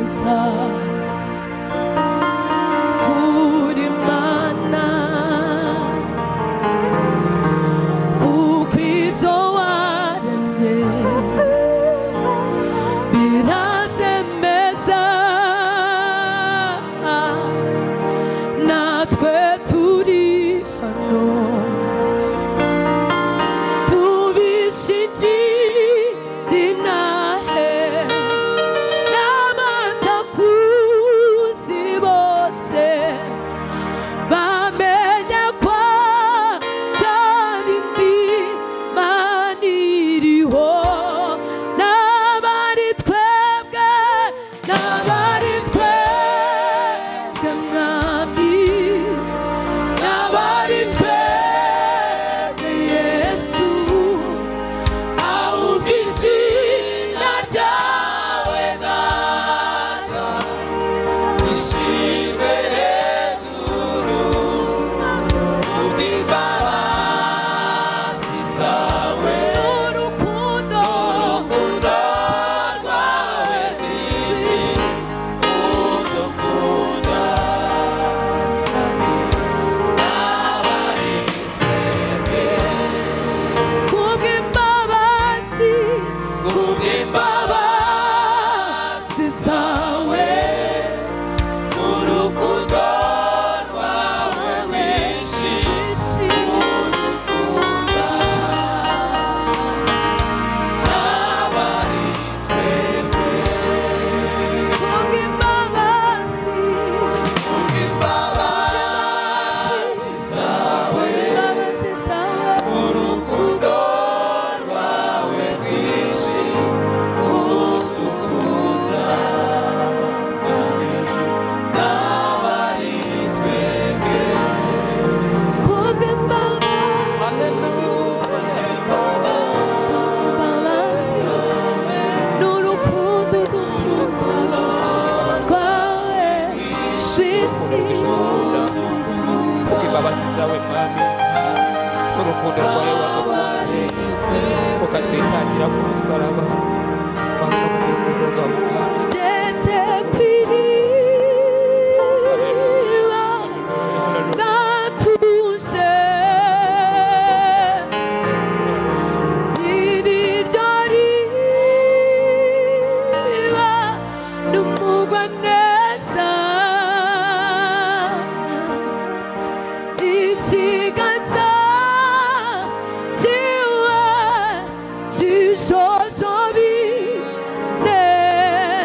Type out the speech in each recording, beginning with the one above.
neza kuri Mana kuko ibyo waremye birabyemeza natwe turi hano tubishingira n'abatakuzi bose bamenye ko atari indi Mana iriho n'abari twebwe n'abari twebwe Mwami n'abari twebwe Yesu ahubwo izina ryawe Data Ishimwe hejuru kubw'imbabazi zawe n'urukundo urukundo rwawe rwinshi udukunda n'abari twebwe kubw'imbabazi kubw'imbabazi zawe urukundo rwawe rwinshi udukunda n'abari twebwe kubw'imbabazi kubw'imbabazi zawe imbabazi zawe urukundo rwawe rwinshi udukunda n'abari twebwe kubw'imbabazi n'urukundo rwawe rwinshi Kubw'imbabazi zawe Mwami n'urukundo rwawe wadukunze ukatwitangira ku musaraba Mana no mu rukundo rwawe Mwami Ngeze ku iriba natuje iri ryo riba n'umugwaneza ikiganza cyiwe gishojobi neza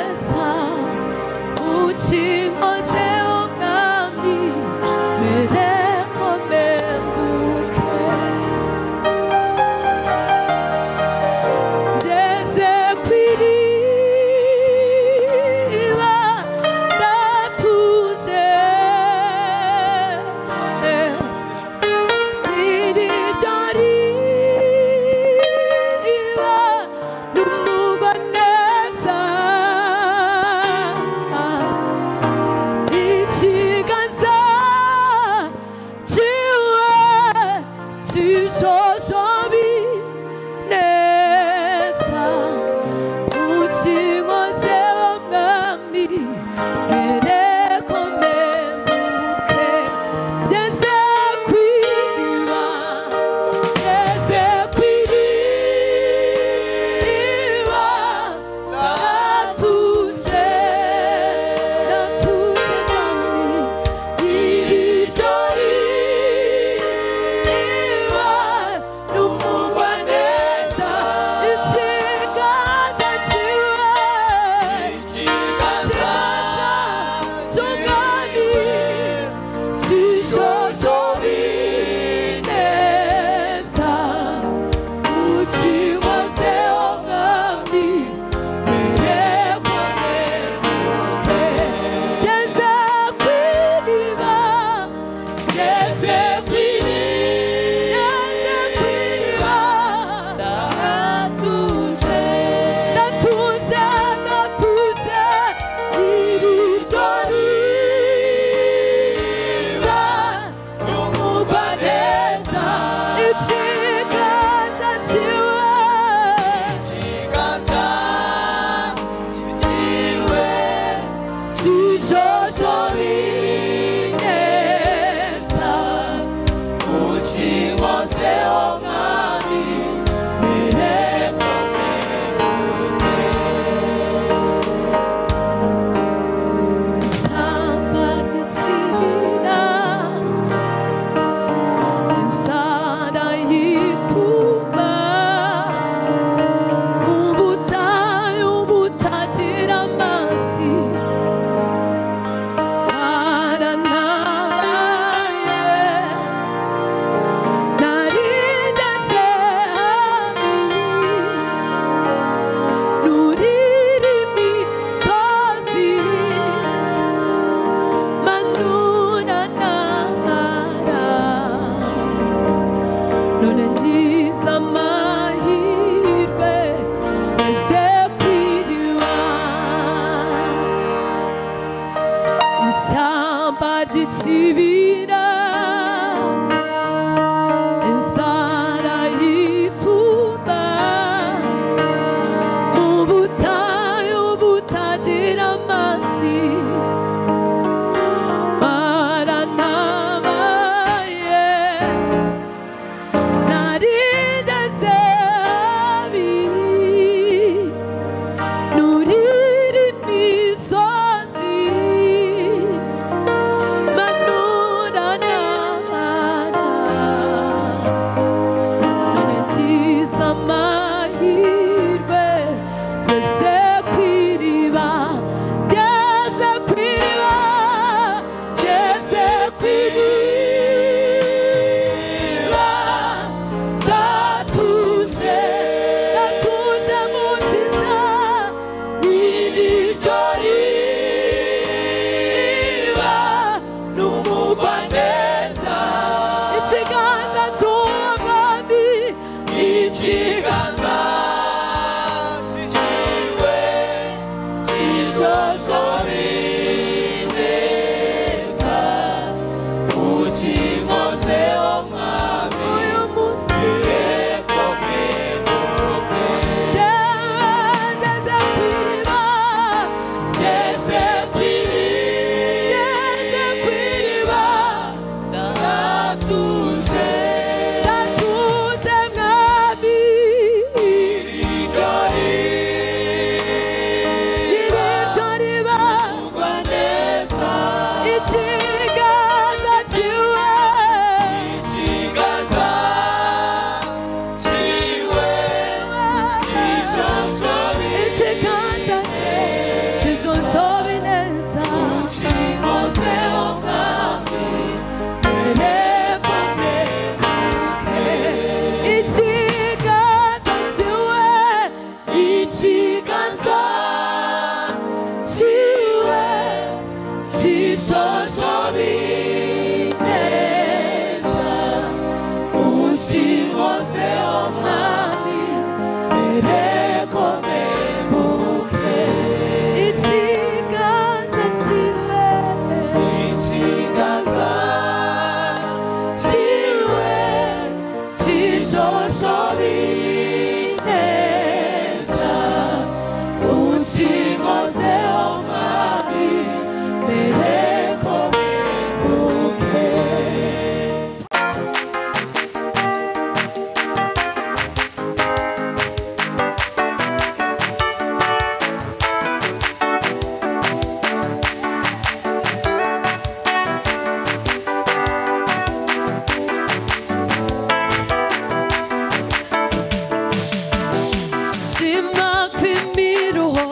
Shima kw'imiruho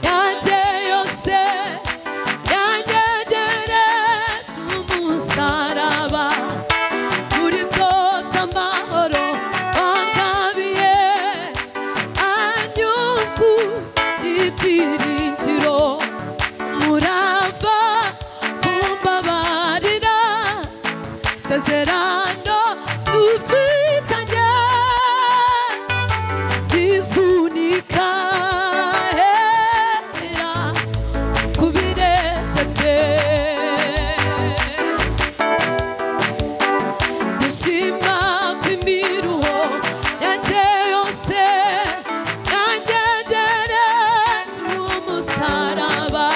yanjye yose yanyegereje umusaraba muri byose amahoro wangabiye anyuku ibyiringiro murava kumbabarira sezerano dufitanye isunika hera ku birenge bye Ndashima kw'imiruho yanjye yose yanyegereje umusaraba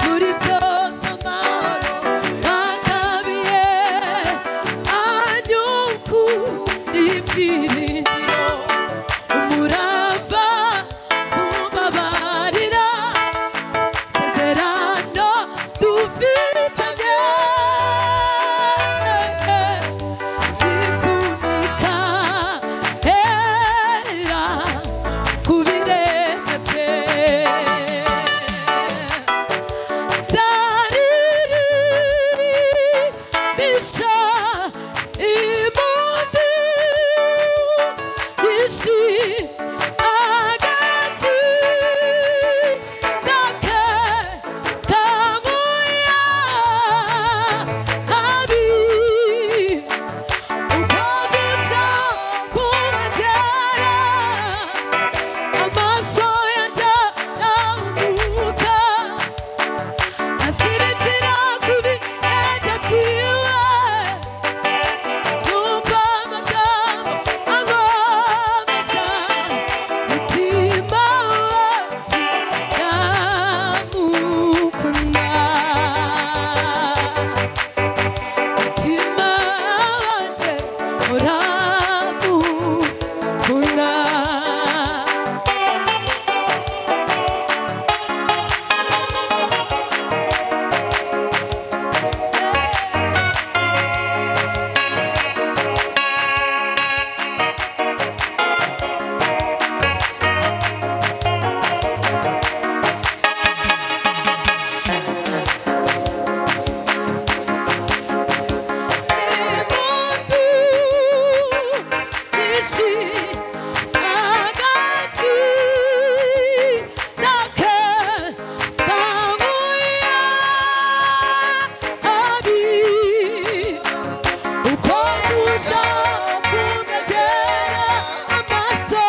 muri byose amahoro wangabiye anyuku ibyiringiro umurava kumbabarira sezerano dufitanye isunika hera ku birenge bye Zaririmbisha impundu nyinshi agakiza ke kankuye habi uko guca kubagera amaso yanjye arambuka azirikira ku birenge byiwe numva amagambo ankomeza mutima wacu ndamukunda mutima wanjye uramukunda. Impundu nyinshi agakiza ke kankuye habi uko kuza kumegera amaso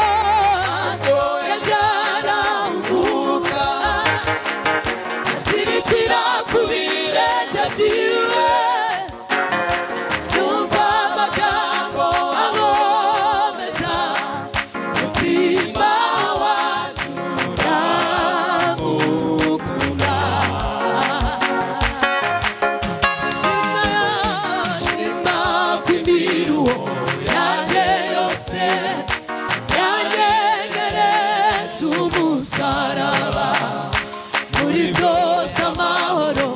yajyarambuka azirikira ku birenge byiwe numva amagambo ankomeza mutima wacu uramukunda. Shima shima kw'imiruho yanjye yose yanyegereje umusaraba muri byose amahoro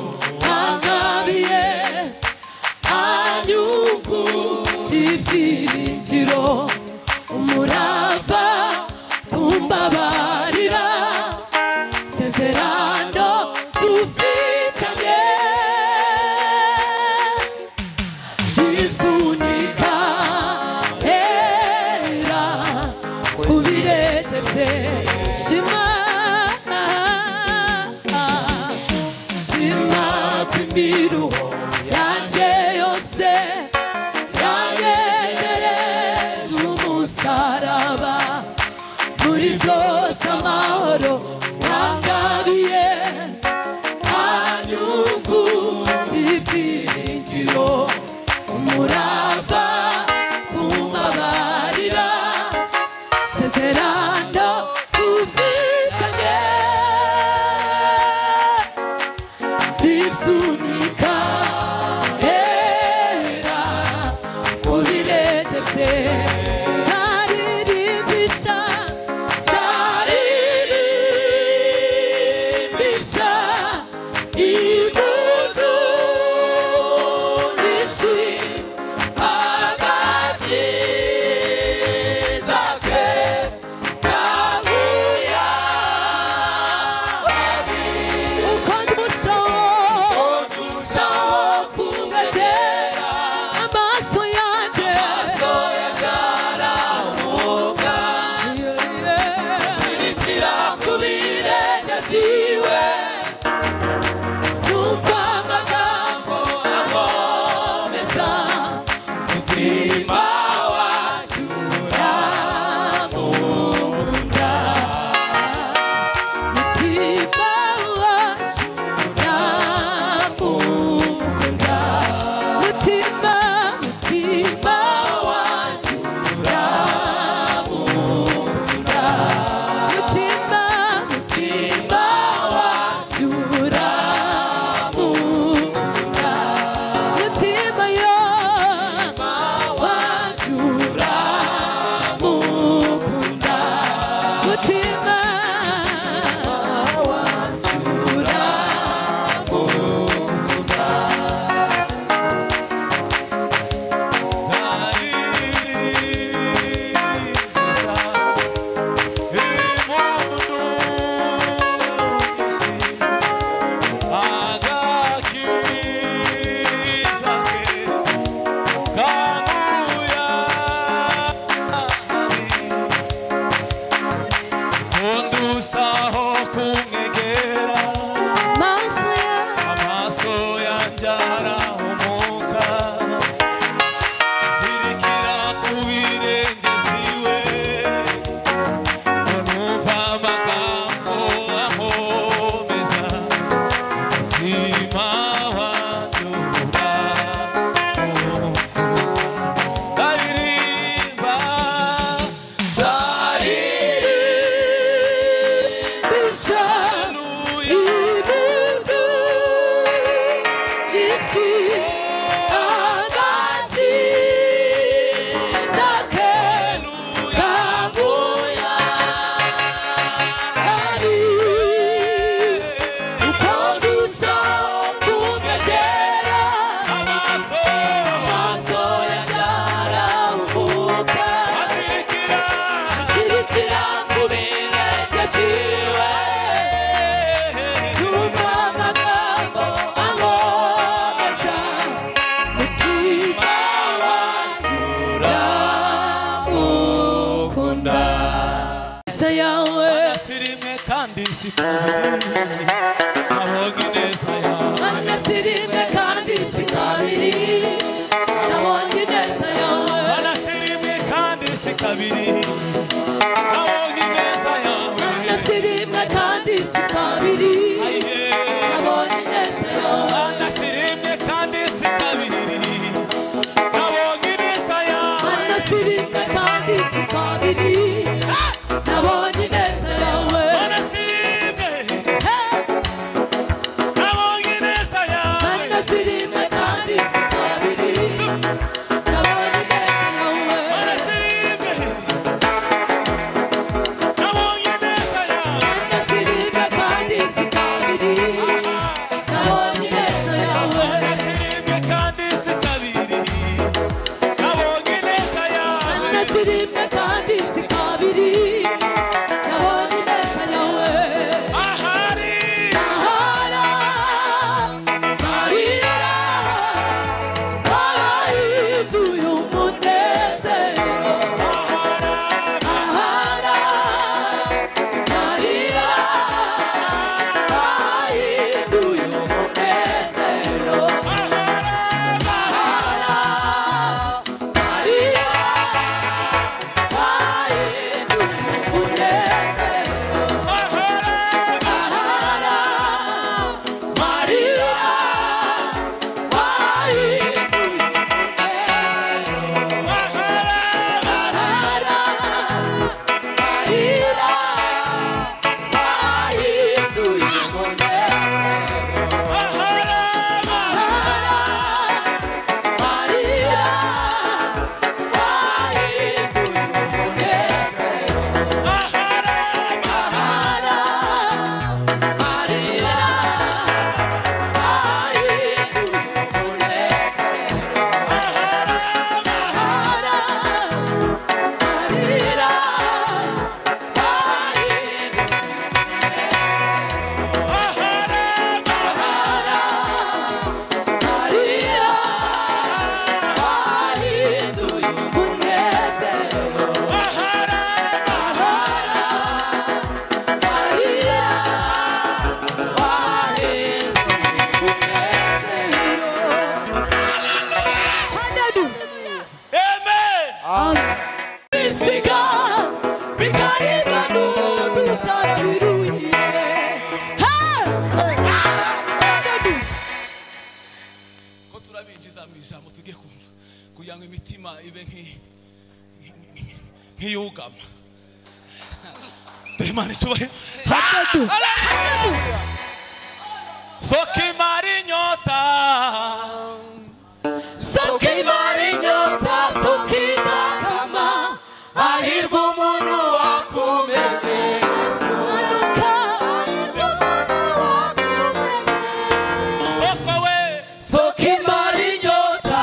angabiye anyuku ibyiringiro umurava kumbabarira sezerano dufitanye isunika hera ku birenge bye shima shima kw'imiruho yanjye yose yanyegereje umusaraba muri byose amahoro wangabiye anyuku ibyiringiro umurava kumbabarira sezerano dufitanye isunika hera ku birenge bye nzaririmbisha nzaririmbisha impundu byiwe numva amagambo akomeza mutima wacu uramukunda mutima wacu uramukunda mutima mutima wacu uramukunda mutima mutima wacu uramukunda mutima yo wacu uramukunda mutima wacu uramukunda. Maso ya Amaso yanjye arahumuka zirikira ku birenge byiwe ngo numva amagambo ahomeza umutima wanjye uramukunda ndaririmba bisa haleluya ibintu isi agakiza ke haleluya kaguya ari uko dusa kumegera amaso amaso yagaramuka azirikira zirikira ku birenge byiwe numva amagambo ahomeza mutima wacu uramukunda se yawe sirimwe kandi si kabiri nabonye ineza yawe mana sirimwe kandi si kabiri nabonye ineza yawe mana sirimwe kandi si kabiri nabonye ineza yawe mana sirimwe kandi si kabiri Aye. nabonye ineza yawe mana sirimwe kandi si kabiri nabonye ineza yawe mana sirimwe kandi si kabiri nabonye ineza yawe mana sirimwe Hey! nabonye ineza yawe Mana Ntiyugama. Imana icyubahiro. Soki marinyota, soki marinyota, soki nakama, hahirwa umuntu wakumenye Yesu. Hahirwa umuntu wakumenye. Soko we, soki marinyota,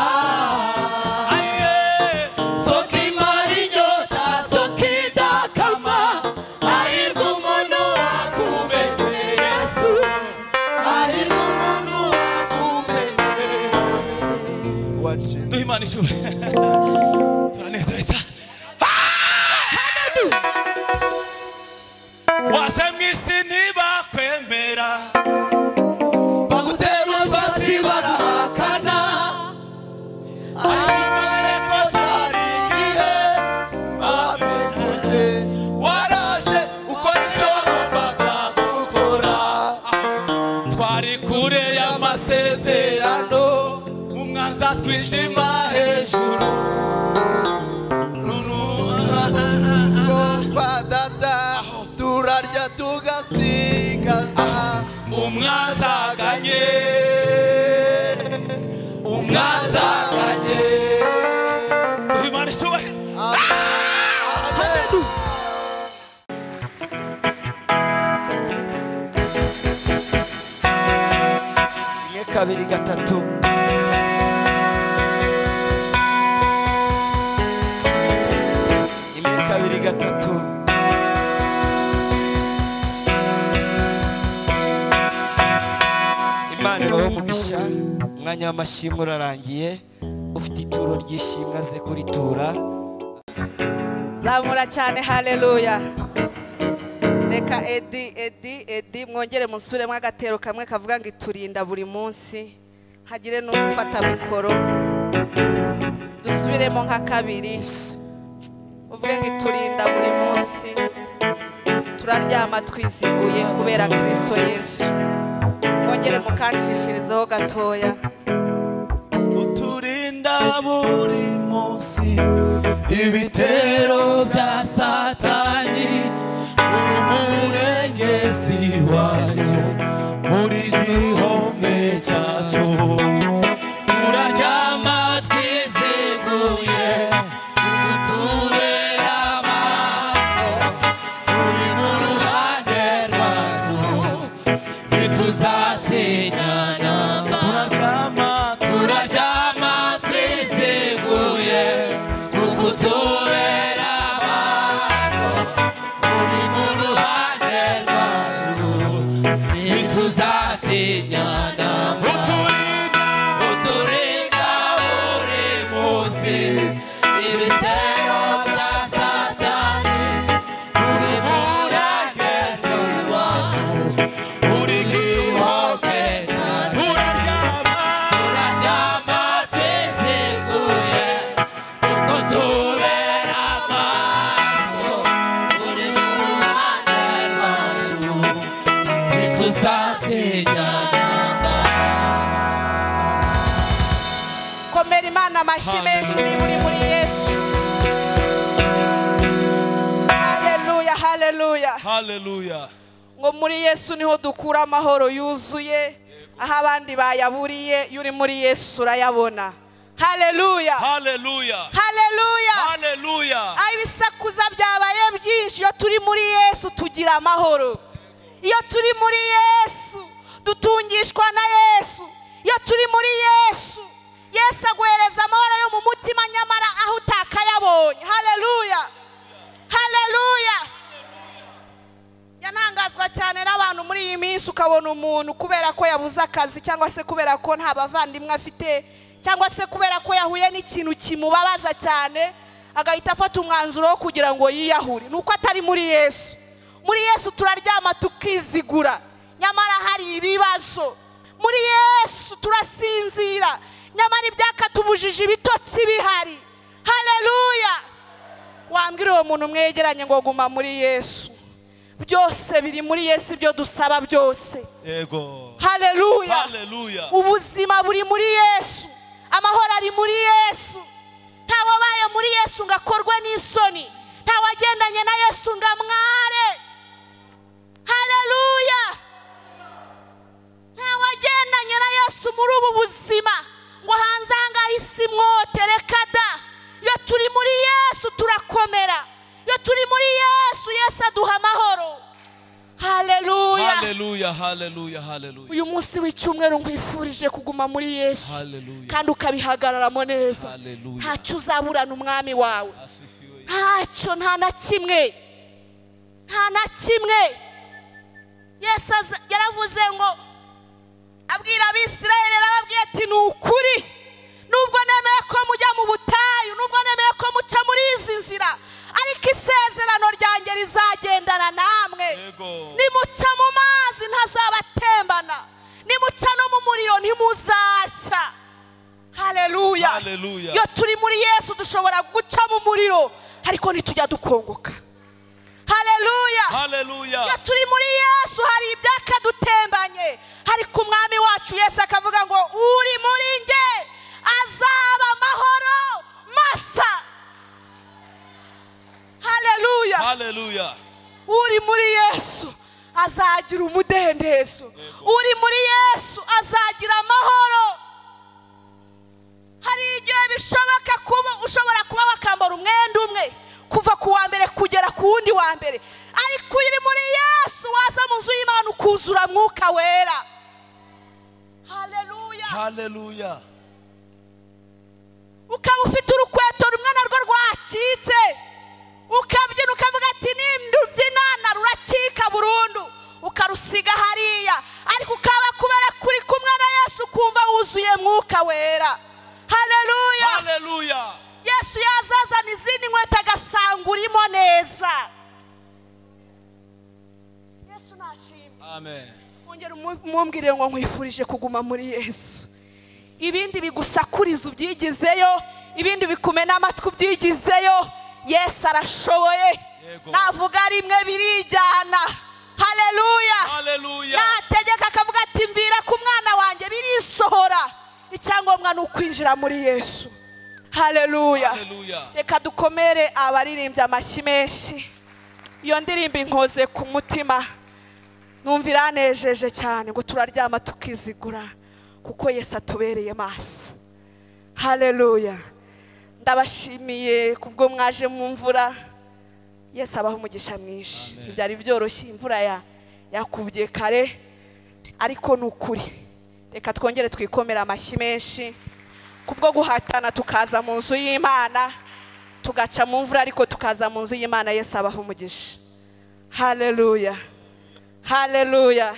aye, soki marinyota, soki dakama, hahirwa umuntu wakumenye Yesu. Hahirwa umuntu wakumenye. Duhe Imana icyubahiro. Turanezerewe cyane. Waze mu isi ntibakwemera, bagutera utwatsi barahakana, ariko none ko cyari igihe babivuze, waraje ukora icyo wagombaga gukora. Twari kure y'amasezerano, umwanzi twishima hejuru kwa data, turarya tugasigaza. Umwazaganye, umwazaganye. Duhe Imana icyubahiro. Amen. Rimwe, kabiri, gatatu. Rimwe, kabiri, gatatu. Imana ibahe umugisha. Umwanya w'amashimwe urarangiye. Ufite ituro ry'ishimwe aze kuritura. Zamura cyane, haleluya. Reka Edi, Edi, Edi, mwongere musubiremo agatero kamwe kavuga ngo iturinda buri munsi, hagire n'undi ufata mikoro, dusubiremo nka kabiri, uvuge ngo iturinda buri munsi, turaryama twiziguye kubera Kristo Yesu. Mwongere mukancishirizeho gatoya. Uturinda buri munsi ibitero bya Satani, uri umurengezi wacu, muri gihome cyacu. Turaryama twiziguye, kuko utubera amaso, uri mu ruhande rwacu, ntituzatinya namba. Turaryama, turaryama twiziguye, kuko utubera amaso, uri mu ruhande rwacu, ntituzatinya namba. Uturinda, uturinda buri munsi ibitero bya Satani, uri murengezi wacu, uri gihome gihome cyacu. Turaryama, turaryama twiziguye, kuko tubera amaso, uri mu ruhande rwacu, ntituzatinya namba. Komera Imana amashyi menshi niba uri muri Yesu. Haleluya, haleluya. Haleluya. Ngo muri Yesu niho dukura amahoro yuzuye, aho abandi bayaburiye, iyo uri muri Yesu urayabona. Haleluya, Haleluya. haleluya. Haleluya. Aho ibisakuza byabaye byinshi, iyo turi muri Yesu tugira amahoro. Iyo turi muri Yesu dutungishwa na Yesu. Iyo turi muri Yesu, Yesu aguhereza amahoro yo mu mutima nyamara aho utakayabonye. Haleluya, haleluya. Njya ntangazwa cyane n'abantu muri iyi minsi, ukabona umuntu kubera ko yabuze akazi, cyangwa se kubera ko nta bavandimwe afite, cyangwa se kubera ko yahuye n'ikintu kimubabaza cyane, agahita afata umwanzuro wo kugira ngo yiyahure. Ni uko atari muri Yesu. Muri Yesu turaryama tukizigura, nyamara hari ibibazo. Muri Yesu turasinzira, nyamara ibyakatubujije ibitotsi bihari. Haleluya. Wambwira uwo muntu mwegeranye ngo guma muri Yesu, byose biri muri Yesu, ibyo dusaba byose. Yego. Haleluya. Haleluya. Ubuzima buri muri Yesu, amahoro ari muri Yesu. Ntawabaye muri Yesu ngo akorwe n'isoni, Ntawagendanye na Yesu ngo amware. Haleluya. Ntawagendanye na Yesu muri ubu buzima ngo hanze aha ngaha isi mwote, reka da. Iyo turi muri Yesu turakomera. Iyo turi muri Yesu, Yesu aduha amahoro. Haleluya. Haleluya, haleluya, haleluya. Uyu munsi w'icyumweru nkwifurije kuguma muri Yesu. Haleluya. Kandi ukabihagararamo neza. Haleluya. Ntacyo uzaburana umwami wawe. Asifiwe. Ntacyo, nta na kimwe. Nta na kimwe. Yesu yaravuze ngo abwira Abisirayeli, arababwira ati ni ukuri, nubwo nemeye ko mujya mu butayu, nubwo nemeye ko muca muri izi nzira, ariko isezerano ryanjye rizagendana namwe. Nimuca mu mazi ntazabatembana, nimuca no mu muriro ntimuzashya. Haleluya. Haleluya. Iyo turi muri Yesu dushobora guca mu muriro ariko ntitujya dukongoka. Haleluya. Haleluya. Iyo turi muri Yesu hari ibyakadutembanye, ariko umwami wacu Yesu akavuga ngo uri muri nge azaba amahoro masa. Haleluya. Haleluya. Uri muri Yesu azagira umudendezo. Uri muri Yesu azagira amahoro. Hari igihe bishoboka kuba ushobora kuba wakambara umwenda umwe kuva ku wa mbere kugera ku wundi wa mbere, ariko uri muri Yesu waza mu nzu y'Imana ukuzura mwuka wera. Haleluya. Haleluya. Ukaba ufite urukweto rumwe narwo rwacitse, ukabyina ukavuga ati nindubyina ruracika burundu, ukarusiga hariya, ariko ukaba kubera kuri kumwe na Yesu kumva wuzuye mwuka wera. Haleluya. Haleluya. Yesu yazazana izindi nkweto agasanga urimo neza. Yesu nashimwe. Amen. Ongera umumbwire ngo nkwifurije kuguma muri Yesu. Ibindi bigusakuriza ubyigizeyo, ibindi bikumena amatwi ubyigizeyo. Yesu arashoboye. Navuga rimwe birijyana. Haleluya. Haleluya. Nategeka akavuga ati mvira ku mwana wanjye, birisohora. Icyangombwa ni ukwinjira muri Yesu. Haleluya. Reka dukomere abaririmbyi amashyi menshi. Iyo ndirimbo inkoze ku mutima, numva iranejeje cyane ngo turaryama tukizigura kuko Yesu atubereye maso. Haleluya. Ndabashimiye kubwo mwaje mu mvura. Yesu abaha umugisha mwinshi. Byari byoroshye, imvura yakubye kare, ariko ni ukuri. Reka twongere twikomera amashyi menshi kubwo guhatana tukaza mu nzu y'Imana, tugaca mu mvura ariko tukaza mu nzu y'Imana. Yesu abaha umugisha. Haleluya. Haleluya.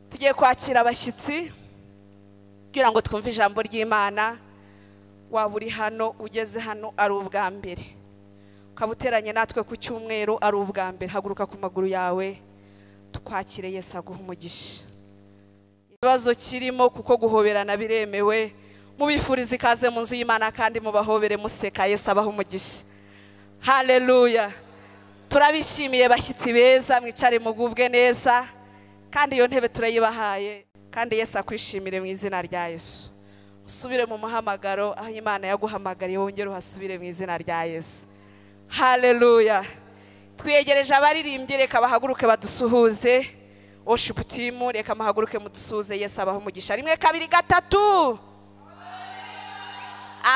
Tugiye kwakira abashyitsi kugira ngo twumve ijambo ry'Imana. Waba uri hano, ugeze hano ari ubwa mbere, ukaba uteranye natwe ku cyumweru ari ubwa mbere, haguruka ku maguru yawe tukwakire. Yesu aguha umugisha. Ikibazo kirimo kuko guhoberana biremewe, mubifurize ikaze mu nzu y'Imana kandi mubahobere museka. Yesu abaha umugisha. Haleluya. Turabishimiye bashyitsi beza, mwicare mugubwe neza, kandi iyo ntebe turayibahaye, kandi Yesu akwishimire mu izina rya Yesu. Usubire mu muhamagaro aho Imana yaguhamagariye, wongere uhasubire mu izina rya Yesu. Haleluya. Twiyegereje abaririmbyi, reka bahaguruke badusuhuze. Worship team, reka muhaguruke mudusuhuze. Yesu abaha umugisha. 1 2 3.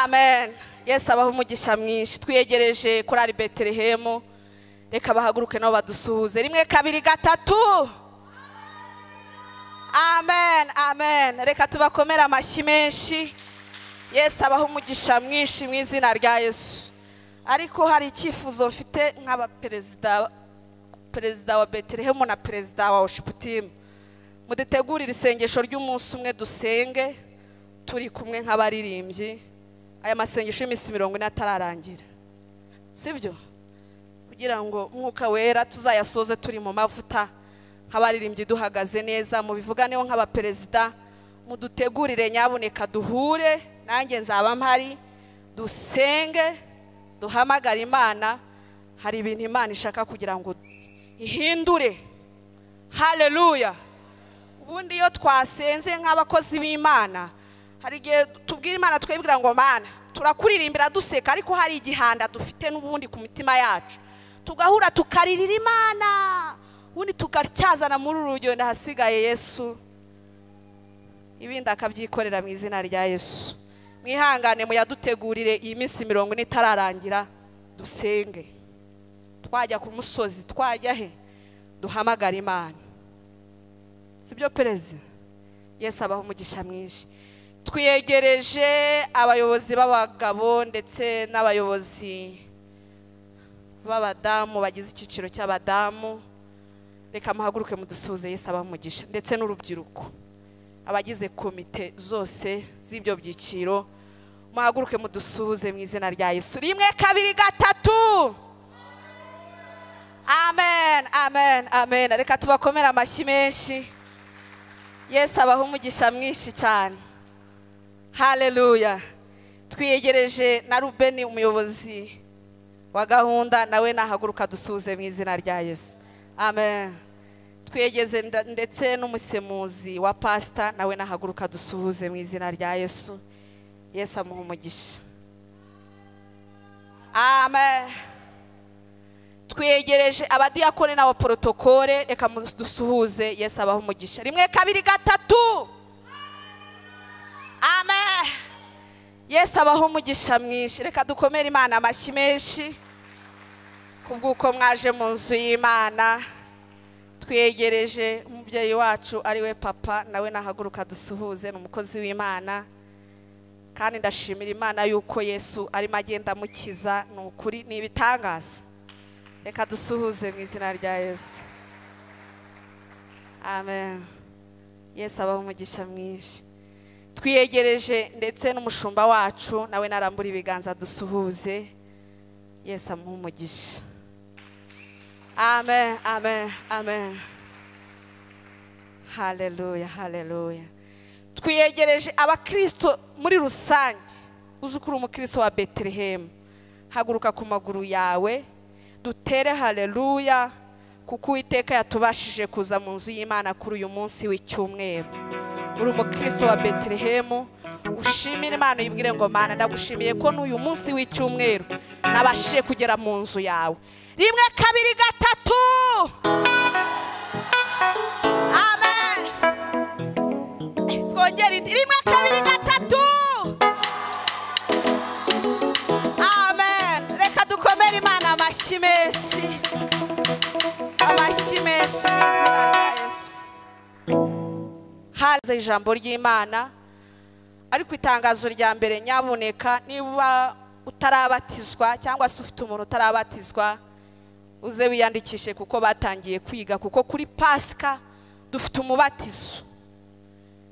Amen. Yesu abaha umugisha mwinshi. Twiyegereje korali Betelehemu, reka bahaguruke nabo badusuhuze. 1 2 3. Amen, amen. Reka tubakomera amashyi menshi. Yesu abaha umugisha mwinshi mu izina rya Yesu. Ariko hari icyifuzo mfite nk'aba perezida wa Betelehemu na perezida wa worship team, mudutegurire isengesho ry'umunsi umwe dusenge turi kumwe nk'abaririmbyi. Aya masengesho y'iminsi 40 atararangira, sibyo? Kugira ngo umwuka wera tuzayasoze turi mu mavuta nk'abaririmbyi duhagaze neza. Mubivuganeho nk'abaperezida, mudutegurire nyabuneka duhure, nanjye nzaba mpari, dusenge duhamagara Imana. Hari ibintu Imana ishaka kugira ngo ihindure. Haleluya. Ubundi iyo twasenze nk'abakozi b'Imana, hari igihe tubwira Imana twibwira ngo Mana Turakuririmbira duseka, ariko hari igihanda dufite n'ubundi ku mitima yacu, tugahura tukaririra Imana, ubundi tukacyazana muri uru rugendo. Hasigaye Yesu ibindi akabyikorera mu izina rya Yesu. Mwihangane muyadutegurire iyi minsi 40 itararangira, dusenge. Twajya ku musozi, twajya he, duhamagara Imana, sibyo perezida? Yesu abaho umugisha mwinshi. Twiyegereje abayobozi b'abagabo ndetse n'abayobozi b'abadamu bagize icyiciro cy'abadamu. Reka muhaguruke mudusuhuze. Yesu abaho umugisha, ndetse n'urubyiruko, abagize komite zose z'ibyo byiciro, muhaguruke mudusuhuze mu izina rya Yesu. 1 2 3. Amen, amen, amen. Reka tubakomere amashyi menshi. Yesu abaho umugisha mwinshi cyane. Haleluya. Twiyegereje na Rubeni, umuyobozi wa gahunda, nawe nahaguruka dusuhuze mu izina rya Yesu. Amen. Twiyegeze ndetse n'umusemuzi wa pastor, nawe nahaguruka dusuhuze mu izina rya Yesu. Yesu amuha umugisha. Amen. Twiyegereje abadiyakoni n'abaprotokole, reka dusuhuze. Yesu abaha umugisha. 1 2 3. Amen. Yesu abaha umugisha mwinshi. Reka dukomere Imana amashyi menshi kubw'uko mwaje mu nzu y'Imana. Twiyegereje umubyeyi wacu ariwe papa, nawe nahaguruka dusuhuze, ni umukozi w'Imana. Kandi ndashimira Imana yuko Yesu arimo agenda amukiza, ni ukuri ni ibitangaza. Reka dusuhuze mu izina rya Yesu. Amen. Yesu abaha umugisha mwinshi. Twiyegereje ndetse n'umushumba wacu, nawe narambura ibiganza dusuhuze. Yesu amuha umugisha. Amen, amen, amen. Haleluya, haleluya. Twiyegereje abakristo muri rusange. Uzi ko uri umukristo wa Bethlehem, haguruka ku maguru yawe dutere haleluya, kuko Uwiteka yatubashije kuza mu nzu y'Imana kuri uyu munsi w'icyumweru. Uri umukristo wa Bethlehem, ushimire Imana, uyibwire ngo Mana ndagushimiye ko n'uyu munsi w'icyumweru nabashije kugera mu nzu yawe. 1 2 3. Amen. Twongere indi. 1 2 3. Amen. Reka dukomere Imana amashyi menshi, amashyi menshi mu izina rya Yesu. Haza ijambo ry'Imana. Ariko itangazo rya mbere, nyabuneka niba utarabatizwa cyangwa se ufite umuntu utarabatizwa, uze wiyandikishe kuko batangiye kwiga, kuko kuri Pasika dufite umubatizo.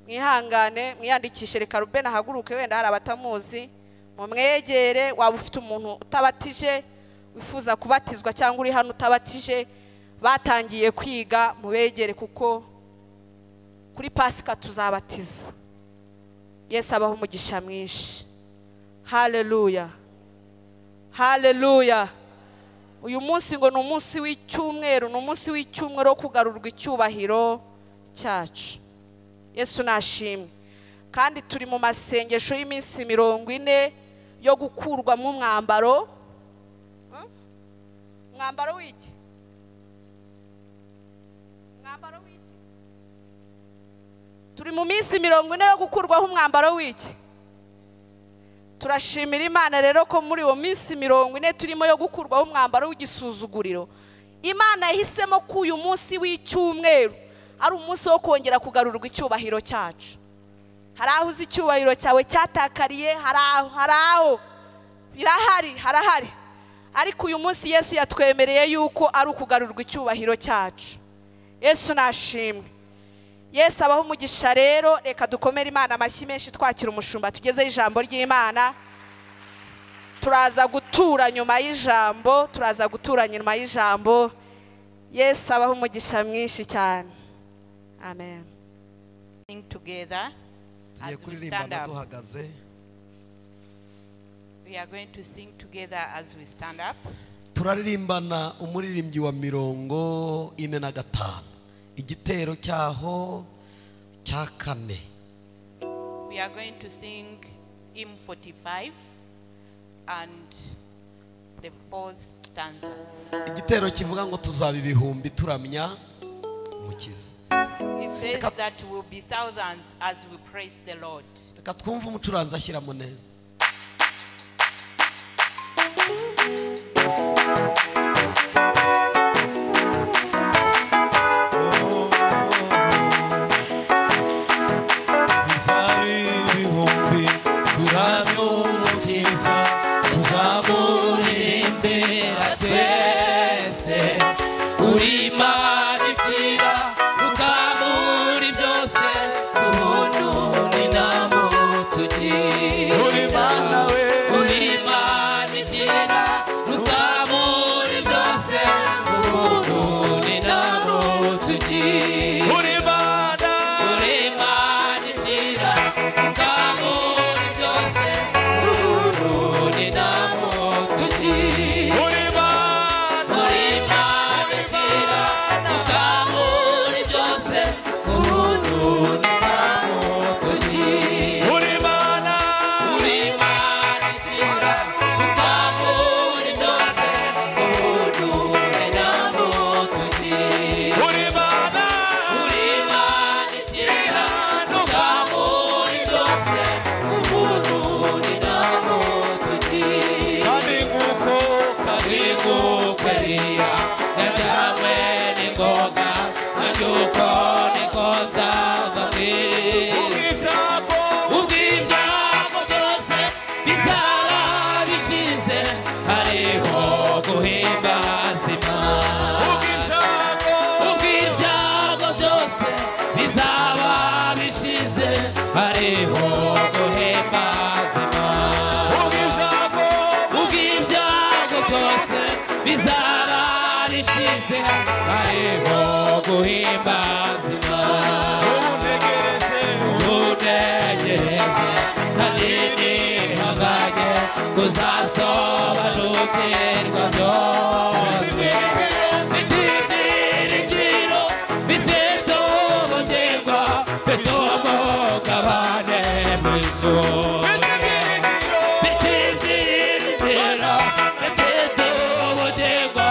Mwihangane mwiyandikishe. Reka Ruben ahaguruke, wenda hari abatamuzi, mumwegere. Waba ufite umuntu utabatije wifuza kubatizwa cyangwa uri hano utabatije, batangiye kwiga, mubegere kuko kuri Pasika tuzabatiza. Yesu abaho umugisha mwinshi. Haleluya, haleluya. Uyu munsi ngo ni umunsi w'icyumweru, ni umunsi w'icyumweru wo kugarurwa icyubahiro cyacu. Yesu nashimwe. Kandi turi mu masengesho y'iminsi 40 yo gukurwamo umwambaro. Umwambaro w'iki? Umwambaro w'iki? Turi mu minsi 40 yo gukurwaho umwambaro w'iki? Turashimira Imana rero ko muri uwo minsi 40 turimo yo gukurwaho umwambaro w'igisuzuguriro, Imana yahisemo ko uyu munsi w'icyumweru ari umunsi wo kongera kugarurwa icyubahiro cyacu. Hari aho uzi icyubahiro cyawe cyatakariye, hari aho birahari, harahari. Ariko uyu munsi Yesu yatwemereye yuko ari ukugarurwa icyubahiro cyacu. Yesu nashimwe. Yesu abaho umugisha. Rero reka dukomere Imana amashyi menshi twakira umushumba tugezeho ijambo ry'Imana. Turaza gutura nyuma y'ijambo, turaza gutura nyuma y'ijambo. Yesu abaho umugisha mwinshi cyane. Amen. Sing together Tugiye as we kuririmbana stand up. duhagaze. We are going to sing together as we stand up. Turaririmbana umuririmbyi wa 45, igitero cyaho cya 4. We are going to sing hymn 45. and the fourth stanza. Igitero kivuga ngo tuzaba ibihumbi turamya Umukiza. It says that we'll be thousands as we praise the Lord. Reka twumve umucuranzi ashyiramo neza. Tuzaba ibihumbi turamya Umukiza, Tuzamuririmbira twese, uri Imana ikira rukamuri byose, ubuntu n'inama tugira. Uri Mana we. Uri Imana ikira rukamuri byose, ubuntu n'inama tugira. Uri Mana. Uri Imana ikira rukamuri byose, ubuntu n'inama tugira. Uri Mana. Uri Imana ikira rukamuri byose, ubuntu n'inama tugira. Uri Mana. Uri Imana ikira rukamuri byose, ubuntu n'inama tugira. Uri Mana. Uri Imana ikira rukamuri byose, ubuntu n'inama tugira. Kandi nk'uko Kandi nk'uko Eliya yajyanywe n'ingoga, nanjye uko niko nzava mu isi. ubw'ibyago Ubw'ibyago byose bizaba bishize, hariho guhimbaza Imana. Ubw'ibyago Ubw'ibyago byose bizaba bishize, hariho guhimbaza Imana. Ubw'ibyago Ubw'ibyago byose bizaba bishize, hariho guhimbaza Imana. Ubu ntegereje, Unegereje kandi nihanganye kuzasobanukirwa byose. Ibyiringiro Mfite ibyiringiro bifite ubugingo, bifite umugabane mu ijuru. Mfite ibyiringiro Mfite ibyiringiro bifite ubugingo,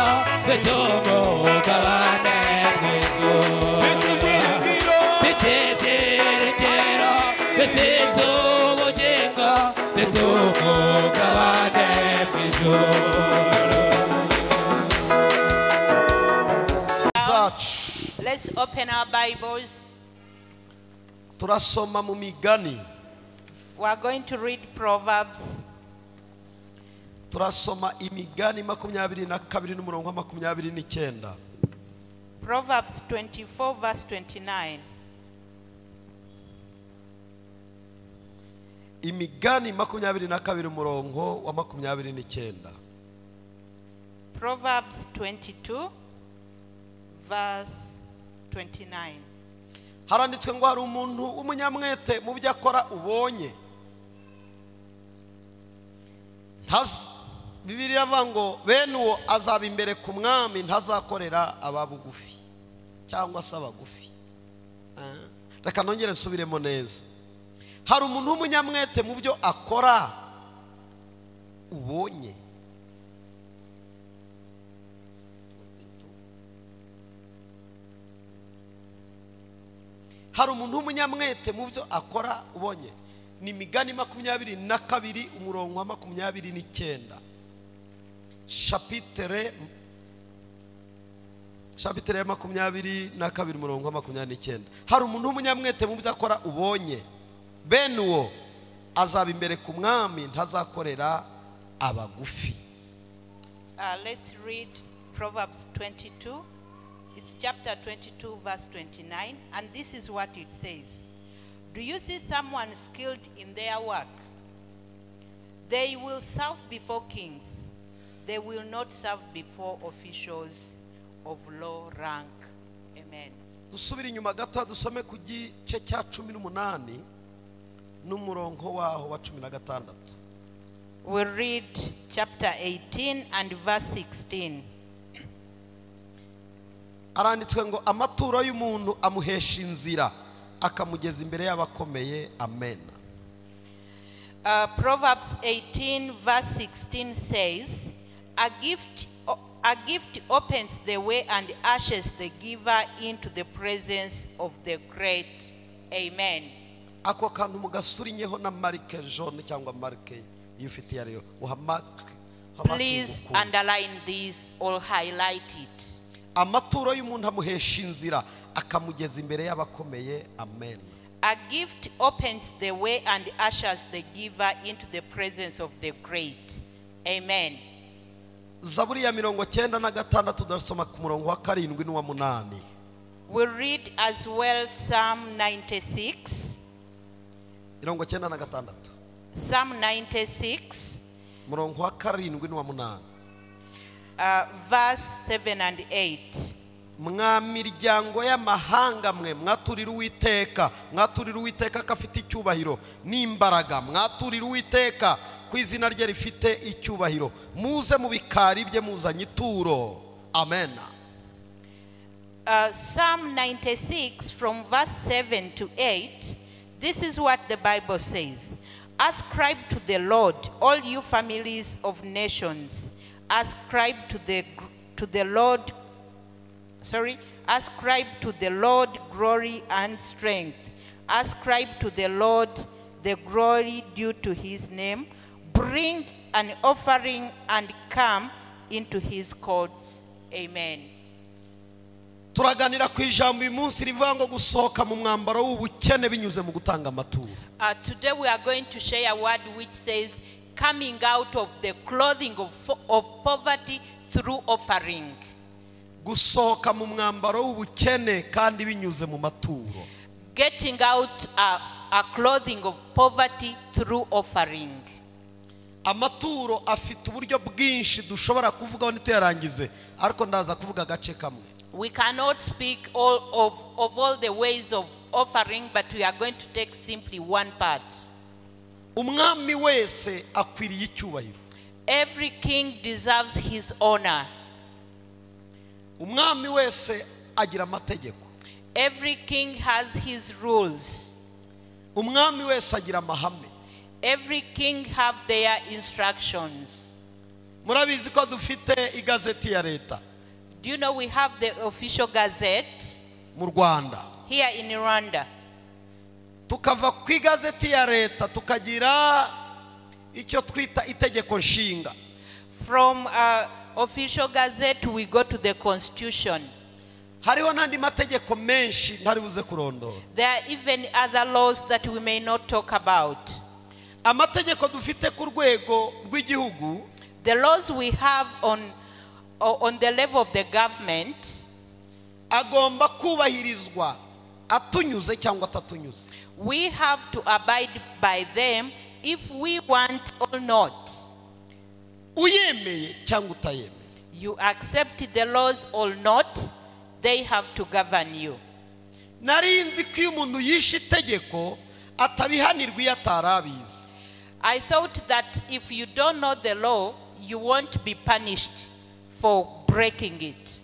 bifite umugabane mu ijuru. Mfite ibyiringiro Mfite ibyiringiro bifite ubugingo, bifite umugabane mu ijuru. Zacu. Let's open our Bibles. Turasoma mu Migani. We are going to read Proverbs. Turasoma Imigani 22 n'umurongo wa 29. Proverbs 24, verse 29. Imigani 22 umurongo wa 29. Proverbs 22, verse 29. Haranditswe ngo hari umuntu w'umunyamwete mu byo akora ubonye. Bibiliya iravuga ngo bene uwo azaba imbere ku mwami, ntazakorera ababugufi cyangwa se abagufi. Reka nongere nsubiremo neza. Hari umuntu w'umunyamwete mu byo akora ubonye. Hari umuntu w'umunyamwete mu byo akora ubonye. Ni Imigani 22 umurongo wa 29. Chapitre ya 22 umurongo wa 29. Hari umuntu w'umunyamwete mu byo akora ubonye, bene uwo azaba imbere ku mwami, ntazakorera abagufi. Let's read Proverbs 22. It's chapter 22, verse 29, and this is what it says. Do you see someone skilled in their work? They will serve before kings. They will not serve before officials of low rank. Amen. Dusubire inyuma gato dusome ku gice cya 18 n'umurongo waho wa 16. We'll read chapter 18 and verse 16. Aranditswe ngo amaturo y'umuntu amuhesha inzira akamugeza imbere y'abakomeye. Amen. Proverbs 18, verse 16 says, a gift opens the way and ushers the giver into the presence of the great. Amen. Ako kantu mugasurinyeho na marque jaune cyangwa marque iyo ufite yariyo uhamarke. Please underline this or highlight it. Amaturo y'umuntu amuhesha inzira akamugeza imbere y'abakomeye. Amen. A gift opens the way and ushers the giver into the presence of the great. Amen. Zaburi ya 96 tudasoma ku murongo wa 7 n'uwa 8. We read as well Psalm 96. 96. Psalm 96. Murongo wa 7 n'uwa 8. Verse 7 and 8. Mwa miryango y'amahanga mwe mwaturira Uwiteka, mwaturira Uwiteka ko afite icyubahiro n'imbaraga, mwaturira Uwiteka ku izina rye rifite icyubahiro, muze mu bikari bye muzanye ituro. Amen. Psalm 96 from verse 7 to 8, this is what the Bible says. Ascribe to the Lord, all you families of nations. Ascribe to the Lord, ascribe to the Lord glory and strength. Ascribe to the Lord the glory due to his name. Bring an offering and come into his courts. Amen. Turaganira ku ijambo uyu munsi rivuga ngo gusohoka mu mwambaro w'ubukene binyuze mu gutanga amaturo. Today we are going to share a word which says coming out of the clothing of poverty through offering. Gusohoka mu mwambaro w'ubukene kandi binyuze mu maturo. Getting out a clothing of poverty through offering. Amaturo afite uburyo bwinshi dushobora kuvugaho ntituyarangize, ariko ndaza kuvuga agace kamwe. We cannot speak all of all the ways of offering, but we are going to take simply one part. Umwami wese akwiriye icyubahiro. Every king deserves his honor. Umwami wese agira amategeko. Every king has his rules. Umwami wese agira amahame. Every king have their instructions. Murabizi ko dufite igazeti ya leta. Do you know we have the official gazette mu Rwanda? Here in Rwanda. Tukava ku igazeti ya leta tukagira icyo twita itegeko nshinga. From official gazette we go to the constitution. Hariho n'andi mategeko menshi ntari buze kurondora. There are even other laws that we may not talk about. Amategeko dufite ku rwego rw'igihugu, the laws we have on the level of the government, agomba kubahirizwa atunyuze cyangwa atatunyuze. We have to abide by them if we want or not. Uyemeye cyangwa utayemeye. You accept the laws or not, they have to govern you. Nari nzi ko iyo umuntu yishe itegeko atabihanirwa iyo atarabizi. I thought that if you don't know the law, you won't be punished for breaking it.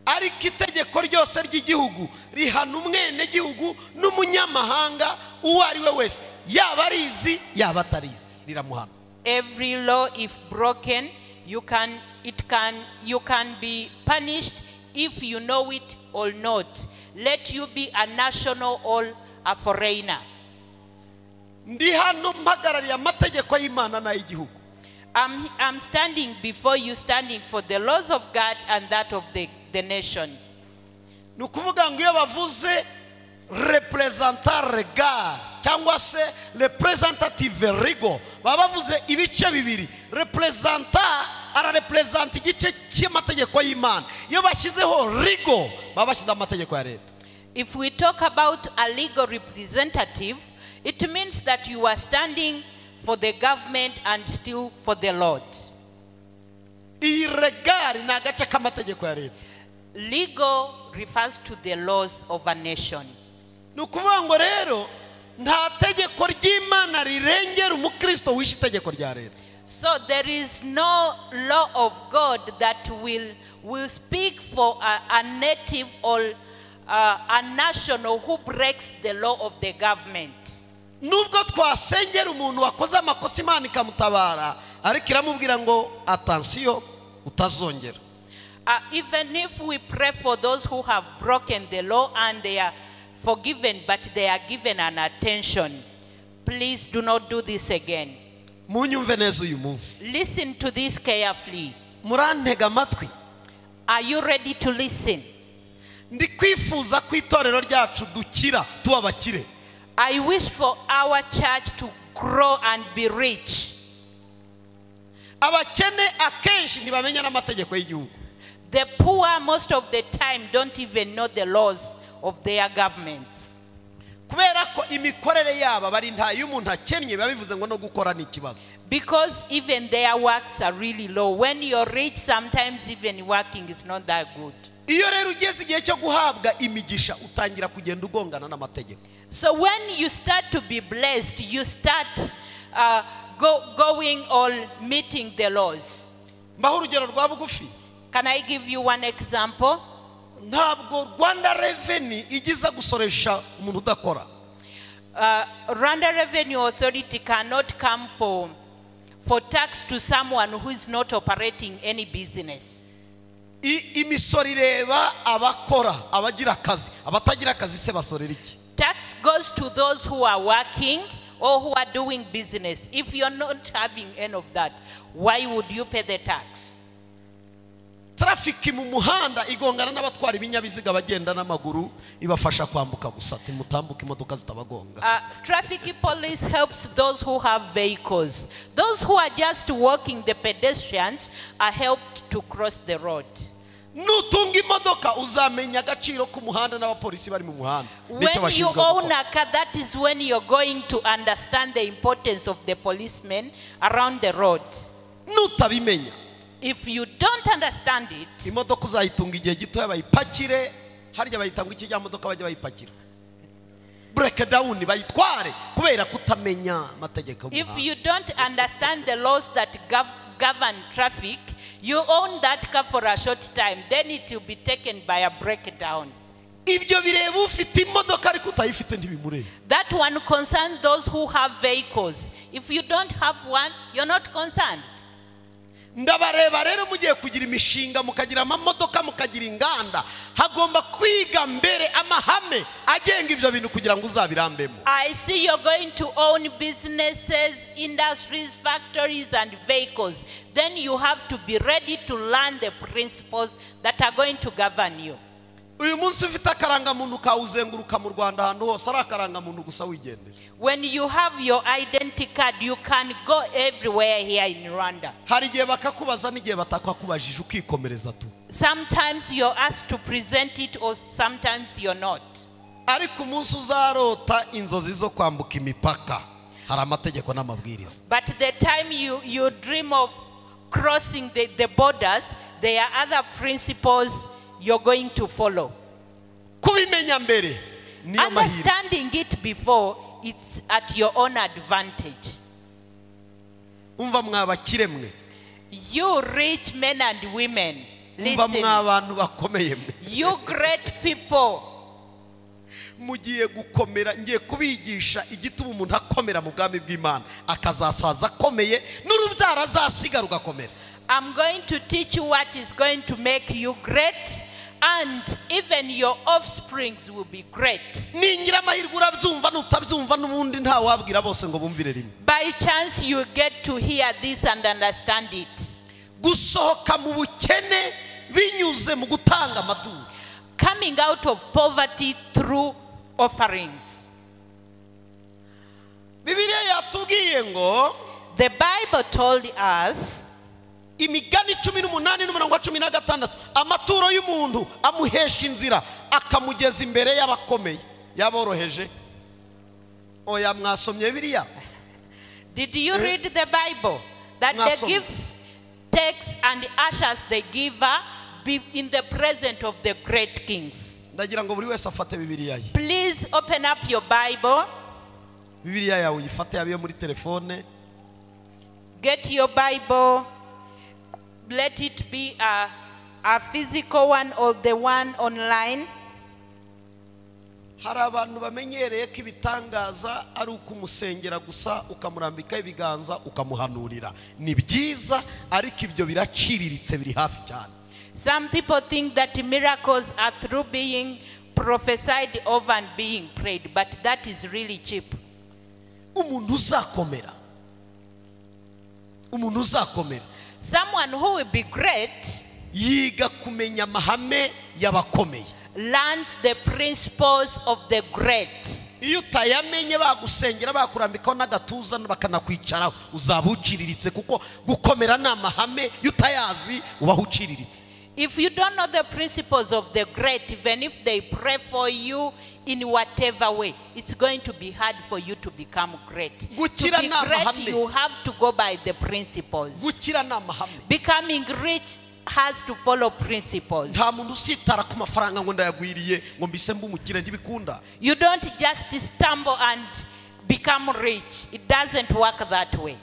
Ariko itegeko ryose ry'igihugu rihana umwenegihugu n'umunyamahanga uwo ari we wese, yaba arizi yaba atarizi, riramuhana. Every law, if broken, you can be punished if you know it or not. Let you be a national or a foreigner. Ndi hano mpagarariye amategeko y'Imana n'ay'igihugu. I'm standing before you, standing for the laws of God and that of the nation. Ni ukuvuga ngo iyo bavuze representant legal cyangwa se representative legal, baba bavuze ibice bibiri. Representant ararepresent igice cy'amategeko y'Imana. Iyo bashyizeho legal, baba bashyize amategeko ya leta. If we talk about a legal representative, it means that you are standing for the government and still for the Lord. Iyi legal ni agace k'amategeko ya leta. Legal refers to the laws of a nation. Ni ukuvuga ngo rero nta tegeko ry'Imana rirengera umukristo wishe itegeko rya leta. So there is no law of God that will speak for a native or a national who breaks the law of the government. Nubwo twasengera umuntu wakoze amakosa Imana ikamutabara, ariko iramubwira ngo attention, utazongera. Even if we pray for those who have broken the law and they are forgiven, but they are given an attention, please do not do this again. Munyumve neza uyu munsi. Listen to this carefully. Murantega amatwi? Are you ready to listen? Ndi kwifuza ko itorero ryacu dukira, tuba abakire. I wish for our church to grow and be rich. Abakene akenshi ntibamenya n'amategeko y'igihugu. The poor, most of the time, don't even know the laws of their governments. Kubera ko imikorere yabo bari nta, iyo umuntu akennye biba bivuze ngo no gukora ni ikibazo. Because even their works are really low. When you're rich, sometimes even working is not that good. Iyo rero ugeze igihe cyo guhabwa imigisha, utangira kugenda ugongana n'amategeko. So when you start to be blessed, you start going or meeting the laws. Mbaho urugero rwa bugufi. Can I give you one example? Ntabwo Rwanda Revenue igiza gusoresha umuntu udakora. Rwanda Revenue Authority cannot come for tax to someone who is not operating any business. Imisoro ireba abakora, abagira akazi. Abatagira akazi se basorera iki? Tax goes to those who are working or who are doing business. If you're not having any of that, why would you pay the tax? Traffic mu muhanda igongana n'abatwara ibinyabiziga, bagenda n'amaguru ibafasha kwambuka gusa, ati mutambuke imodoka zitabagonga. Traffic police helps those who have vehicles. Those who are just walking, the pedestrians, are helped to cross the road. Nutunga imodoka uzamenya agaciro k'umuhanda n'abapolisi bari mu muhanda nicyo When you bashinzwe own gukora. a car, that is when you're going to understand the importance of the policemen around the road. Nutabimenya, If you don't understand it, imodoka uzayitunga igihe gitoya bayipakire harya bayita ngo iki cya modoka bajya bayipakira breakdown, bayitware kubera kutamenya amategeko if y'umuhanda. You don't understand the laws that govern traffic, you own that car for a short time, then it will be taken by a breakdown. Ibyo bireba ufite imodoka, ariko utayifite ntibimureba. That one concerns those who have vehicles. If you don't have one, you're not concerned. Ndabareba rero mugiye kugira imishinga, mukagira amamodoka, mukagira inganda, hagomba kwiga mbere amahame agenga ibyo bintu kugira ngo uzabirambemo. I see you're going to own businesses, industries, factories, and vehicles. Then you have to be ready to learn the principles that are going to govern you. Uyu munsi ufite akarangamuntu kawe uzenguruka mu Rwanda ahantu hose ari akarangamuntu gusa wigendera. When you have your identity card, you can go everywhere here in Rwanda. Hari igihe bakakubaza n'igihe batakakubajije, ukikomereza tu. Sometimes you're asked to present it, or sometimes you're not. Ariko umunsi uzarota inzozi zo kwambuka imipaka, hari amategeko n'amabwiriza. But the time you dream of crossing the borders, there are other principles you're going to follow. Kubimenya mbere niyo mahirwe. Understanding it before, it's at your own advantage. Umva mwa bakire mwe. You rich men and women, Umva listen. Mwa bantu bakomeye mwe. You great people, Mugiye gukomera, ngiye kubigisha igituma umuntu akomera mu bwami bw'Imana, akazasaza akomeye n'urubyaro azasiga rugakomera. I'm going to teach you what is going to make you great, and even your offsprings will be great. Ningira amahirwe urabyumva, nutabyumva n'ubundi ntawabwira bose ngo bumvire rimwe. By chance, you get to hear this and understand it. Gusohoka mu bukene binyuze mu gutanga amaturo. Coming out of poverty through offerings. Bibiliya yatubwiye ngo The Bible told us Imigani 18 n'umurongo wa 16, amaturo y'umuntu amuhesha inzira akamugeza imbere y'abakomeye yaboroheje. Oya, mwasomye biriya? Did you read the Bible? That the Mwasomye. Gifts takes and ushers the giver be in the presence of the great kings. Ndagira ngo buri wese afate Bibiliya ye. Please open up your Bible. Bibiliya yawe uyifate, yaba iyo muri telefone. Get your Bible. Let it be a physical one or the one online. Hari abantu bamenyereye ko ibitangaza ari ukumusengera gusa, ukamurambika ibiganza, ukamuhanurira. Ni byiza, ariko ibyo biraciriritse, biri hafi cyane. Some people think that miracles are through being prophesied over and being prayed, but that is really cheap. Umuntu uzakomera, umuntu uzakomera, Someone who will be great yiga kumenya amahame y'abakomeye. learns the principles of the great. Iyo utayamenye, bagusengera, bakurambikaho n'agatuza, bakanakwicaraho, uzaba uciriritse, kuko gukomera ni amahame. Iyo utayazi ubaho uciriritse. If you don't know the principles of the great, even if they pray for you in whatever way, it's going to be hard for you to become great. To Gukira be ni great, amahame. you have to go by the principles. Gukira ni amahame. Becoming rich has to follow principles. Nta muntu usitara ku mafaranga ngo ndayagwiriye, ngo mbise mbe umukire, ntibikunda. You don't just stumble and become rich. It doesn't work that way.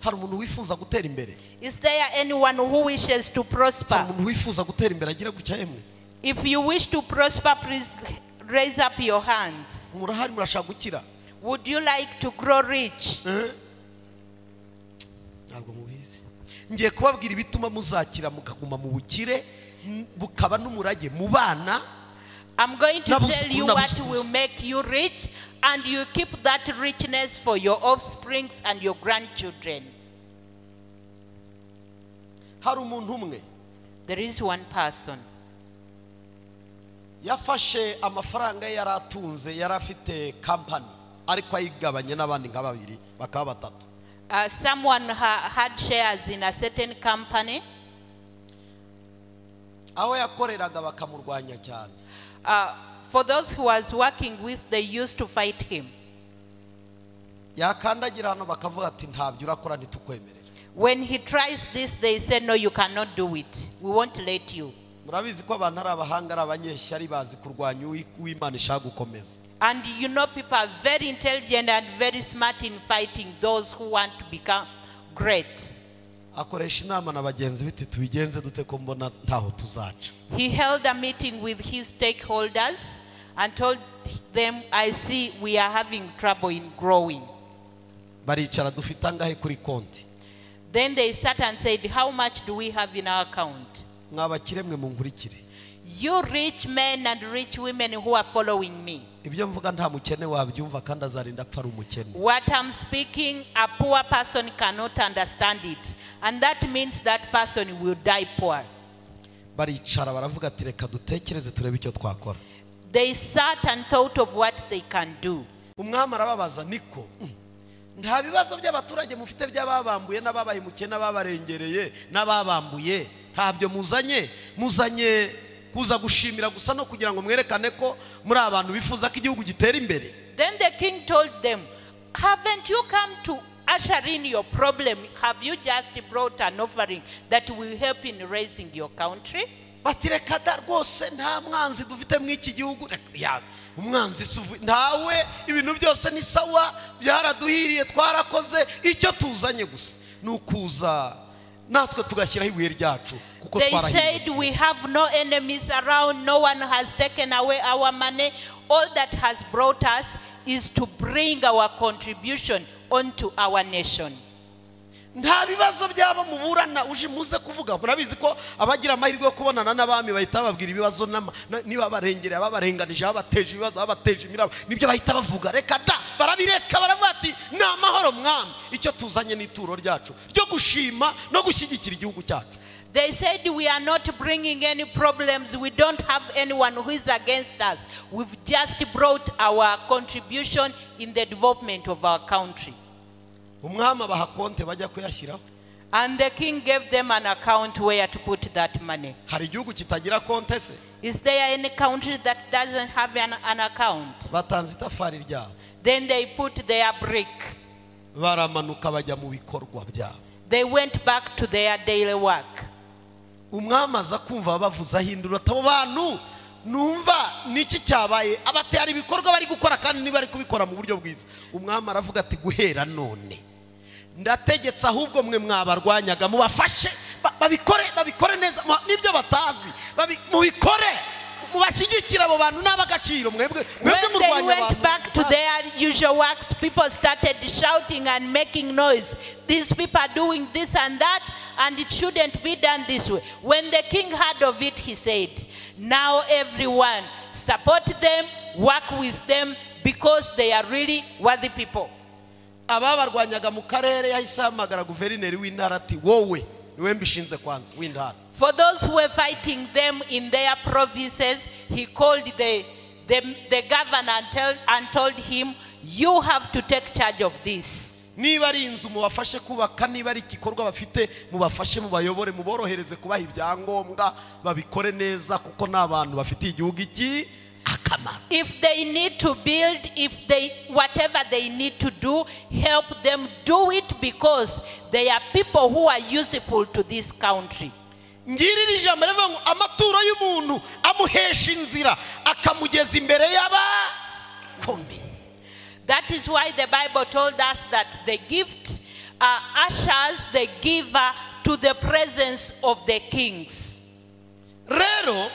Hari umuntu wifuza gutera imbere? Is there anyone who wishes to Hari prosper? umuntu wifuza gutera imbere agira gutya yemwe? If you wish to prosper, please raise up your hands. Murahari? Murashaka gukira? Would you like to grow rich? Eh? Ntabwo mubizi. Ngiye kubabwira ibituma muzakira, mukaguma mu bukire, bukaba n'umurage mu bana. I'm going to N'abuzukuru, tell you what n'abuzukuruza. will make you rich, and you keep that richness for your offsprings and your grandchildren. Hari umuntu umwe There is one person. yafashe amafaranga ye yari atunze, yari afite kampani, ariko ayigabanye n'abandi nka babiri, bakaba batatu. Someone had shares in a certain company. Aho yakoreraga bakamurwanya cyane. For those who was working with, they used to fight him. Yakandagira hano bakavuga ati: "Ntabyo urakora, ntitukwemerera." When he tries this, they say, "No, you cannot do it. We won't let you." Murabizi ko abantu ari abahanga, ari abanyeshyari, bazi kurwanya uw'Imana ishaka gukomeza. And you know, people are very intelligent and very smart in fighting those who want to become great. Akoresha inama na bagenzi biti: "Tubigenze dute ko mbona ntaho tuzaca?" He held a meeting with his stakeholders and told them, "I see we are having trouble in growing." Baricara: "Dufite angahe kuri konti?" Then they sat and said, "How much do we have in our account?" Mwabakire mwe munkurikire. You rich men and rich women who are following me. Ibyo mvuga nta mukene wabyumva, kandi azarinda apfa ari umukene. What I'm speaking, a poor person cannot understand it. And that means that person will die poor. Baricara baravuga ati: "Reka dutekereze turebe icyo twakora." They sat and thought of what they can do. Umwami arababaza: "Niko nta bibazo by'abaturage mufite, by'ababambuye n'ababahemukiye n'ababarengereye n'ababambuye? Ntabyo muzanye? Muzanye kuza gushimira gusa no kugira ngo mwerekane ko muri abantu bifuza ko igihugu gitera imbere?" Then the king told them, "Haven't you come to usher in your problem? Have you just brought an offering that will help in raising your country?" Bati: "Reka da, rwose nta mwanzi dufite muri iki gihugu." Reka, ya, umwanzi si ntawe, ibintu byose ni sawa, byaraduhiriye, twarakoze. Icyo tuzanye gusa ni ukuza natwe tugashyiraho ibuye ryacu kuko They twarahiriwe. said, "We have no enemies around, no one has taken away our money. All that has brought us is to bring our contribution onto our nation." Nta bibazo byaba muburana uje muze kuvuga? Murabizi ko abagira amahirwe yo kubonana n'abami bahita bababwira ibibazo niba barengereye, ababarenganije, ababateje ibibazo, ababateje imiraba, nibyo bahita bavuga. Reka da, barabireka, baravuga ati: "Ni amahoro mwami, icyo tuzanye ni ituro ryacu ryo gushima no gushyigikira igihugu cyacu." They said, "We are not bringing any problems. We don't have anyone who is against us. We've just brought our contribution in the development of our country." Umwami abaha konte bajya kuyashyiraho. And the king gave them an account where to put that money. Hari igihugu kitagira konte se? Is there any country that doesn't have an account? Batanze itafari ryabo. Then they put their brick. Baramanuka bajya mu bikorwa byabo. They went back to their daily work. Umwami aza kumva bavuze, ahindura ati: "Abo bantu numva niki cyabaye? Abatera ibikorwa bari gukora, kandi niba bari kubikora mu buryo bwiza." Umwami aravuga ati: "Guhera none ndategetse, ahubwo mwe mwabarwanyaga mubafashe babikore, babikore neza, nibyo batazi mubikore." Mubashyigikira abo bantu n'ab'agaciro mwebwe mwebwe When they murwanya went abantu back to their usual works, people started shouting and making noise. These people are doing this and that, and it shouldn't be done this way. When the king heard of it, he said, now everyone support them, work with them, because they are really worthy people. Ababarwanyaga mu karere yahise ahamagara guverineri w'intara ati wowe niwe mbishinze kwanza w'intara. For those who were fighting them in their provinces, he called the governor and told him, you have to take charge of this. Niba ari inzu mubafashe kubaka, niba ari igikorwa bafite mubafashe, mubayobore, muborohereze kubaha ibyangombwa babikore neza, kuko ni abantu bafitiye igihugu iki akamaro. If they need to build, if they whatever they need to do, help them do it, because they are people who are useful to this country. Ngirira ijambo rivuga ngo amaturo y'umuntu amuhesha inzira akamugeza imbere y'abakomeye. That is why the Bible told us that the gift ushers the giver to the presence of the kings. Rero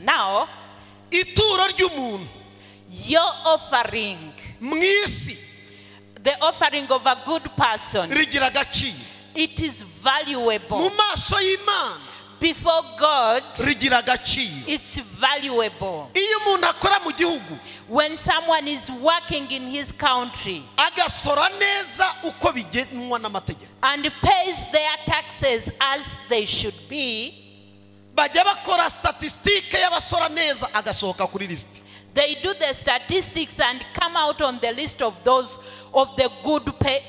now ituro ry'umuntu, your offering, mu isi, the offering of a good person, rigira agaciro. It is valuable. Mu maso y'Imana, before God, rigira agaciro. It's valuable. Iyo umuntu akora mu gihugu, when someone is working in his country, agasora neza uko bigenwa n'amategeko, and pays their taxes as they should be, bajya bakora statistique y'abasora neza agasohoka kuri list. They do the statistics and come out on the list of those of the good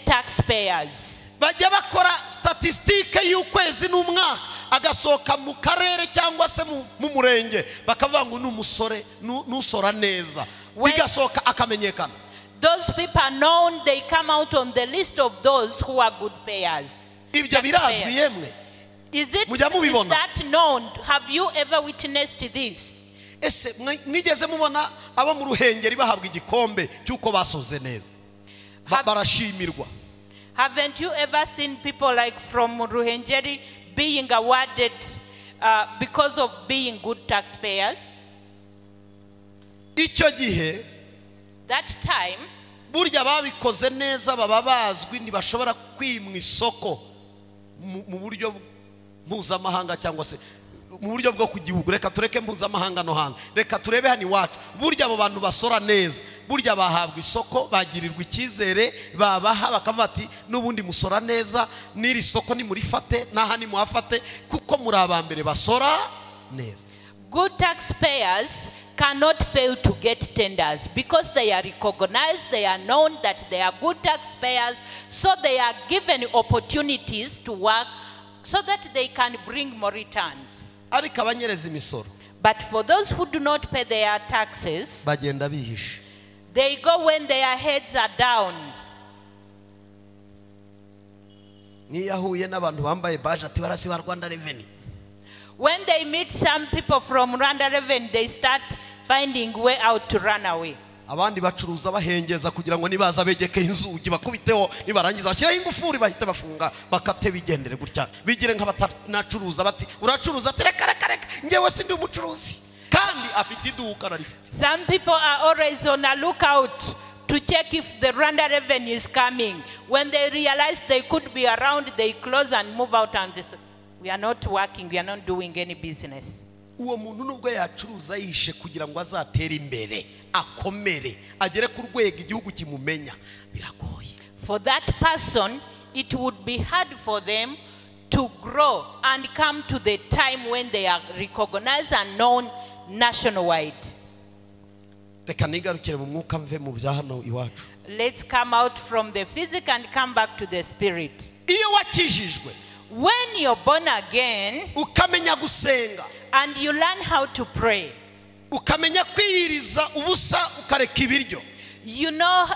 taxpayers. Bajya bakora statistique y'ukwezi n'umwaka agasohoka mu karere cyangwa se mu murenge, bakavuga ngo ni umusore n'usora neza, bigasohoka akamenyekana. Those people are known, they come out on the list of those who are good payers. Ibyo birazwi yemwe. Is that known? Have you ever witnessed this? Ese mwigeze mubona abo mu Ruhengeri bahabwa igikombe cy'uko basoze neza barashimirwa? Haven't you ever seen people like from Ruhengeri being awarded because of being good taxpayers? Icyo gihe, that time, burya babikoze neza baba bazwi, ntibashobora kwimwa isoko mu buryo mpuzamahanga cyangwa se mu buryo bwo ku gihugu. Reka tureke mpuzamahanga no hanze, reka turebe hano iwacu. Burya abo bantu basora neza, burya bahabwa isoko, bagirirwa icyizere, babaha bakavuga ati n'ubundi musora neza, n'iri soko nimurifate n'aha nimuhafate, kuko muri aba mbere basora neza. Good taxpayers cannot fail to get tenders because they are recognized, they are known that they are good taxpayers, so they are given opportunities to work so that they can bring more returns. Ariko abanyereza imisoro, but for those who do not pay their taxes, bagenda bihishe. They go when their heads are down. Niyo ahuye n'abantu bambaye baje ati barasi ba Rwanda Revenue. When they meet some people from Rwanda Revenue, they start finding way out to run away. Abandi bacuruza bahengeza kugira ngo nibaza begeke inzugi bakubiteho, nibarangiza bashyiraho ingufuri bahite bafunga bakate bigendere gutya, bigire nk'abatanacuruza bati uracuruza ati reka reka reka ngewe sindi umucuruzi, kandi afite iduka ararifite. Some people are always on a lookout to check if the Rwanda Revenue is coming. When they realize they could be around, they close and move out and they say, we are not working, we are not doing any business. Uwo muntu nubwo yacuruza yishe kugira ngo azatere imbere, akomere, agere ku rwego igihugu kimumenya, biragoye. For that person, it would be hard for them to grow and come to the time when they are recognized and known nationwide. Reka nigarukire mu mwuka mve mu bya hano iwacu. Let's come out from the physical and come back to the spirit. Iyo wakijijwe, when you're born again, ukamenya gusenga, and you learn how to pray, ukamenya kwiyiriza ubusa ukareka ibiryo, you know,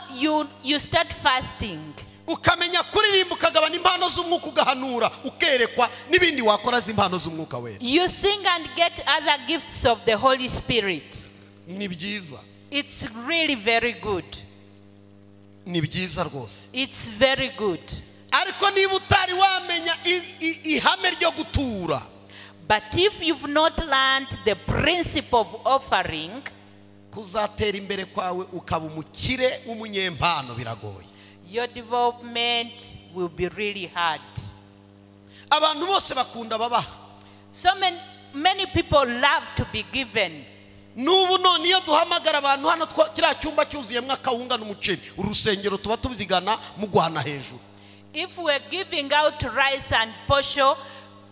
you start fasting, ukamenya kuririmba ukagabana impano z'umwuka, ugahanura ukerekwa n'ibindi wakora z'impano z'umwuka wera, you sing and get other gifts of the Holy Spirit. Ni byiza. It's really very good. Ni byiza rwose. It's very good. Ariko niba utari wamenya ihame ryo gutura, But if you've not learned the principle of offering, kuzatera imbere kwawe ukaba umukire w'umunyempano biragoye. Your development will be really hard. Abantu bose bakunda babaha. So many people love to be given. N'ubu none iyo duhamagara abantu hano kiriya cyumba cyuzuyemo akawunga n'umuceri, urusengero tuba tuzigana mugwana hejuru. If we're giving out rice and posho,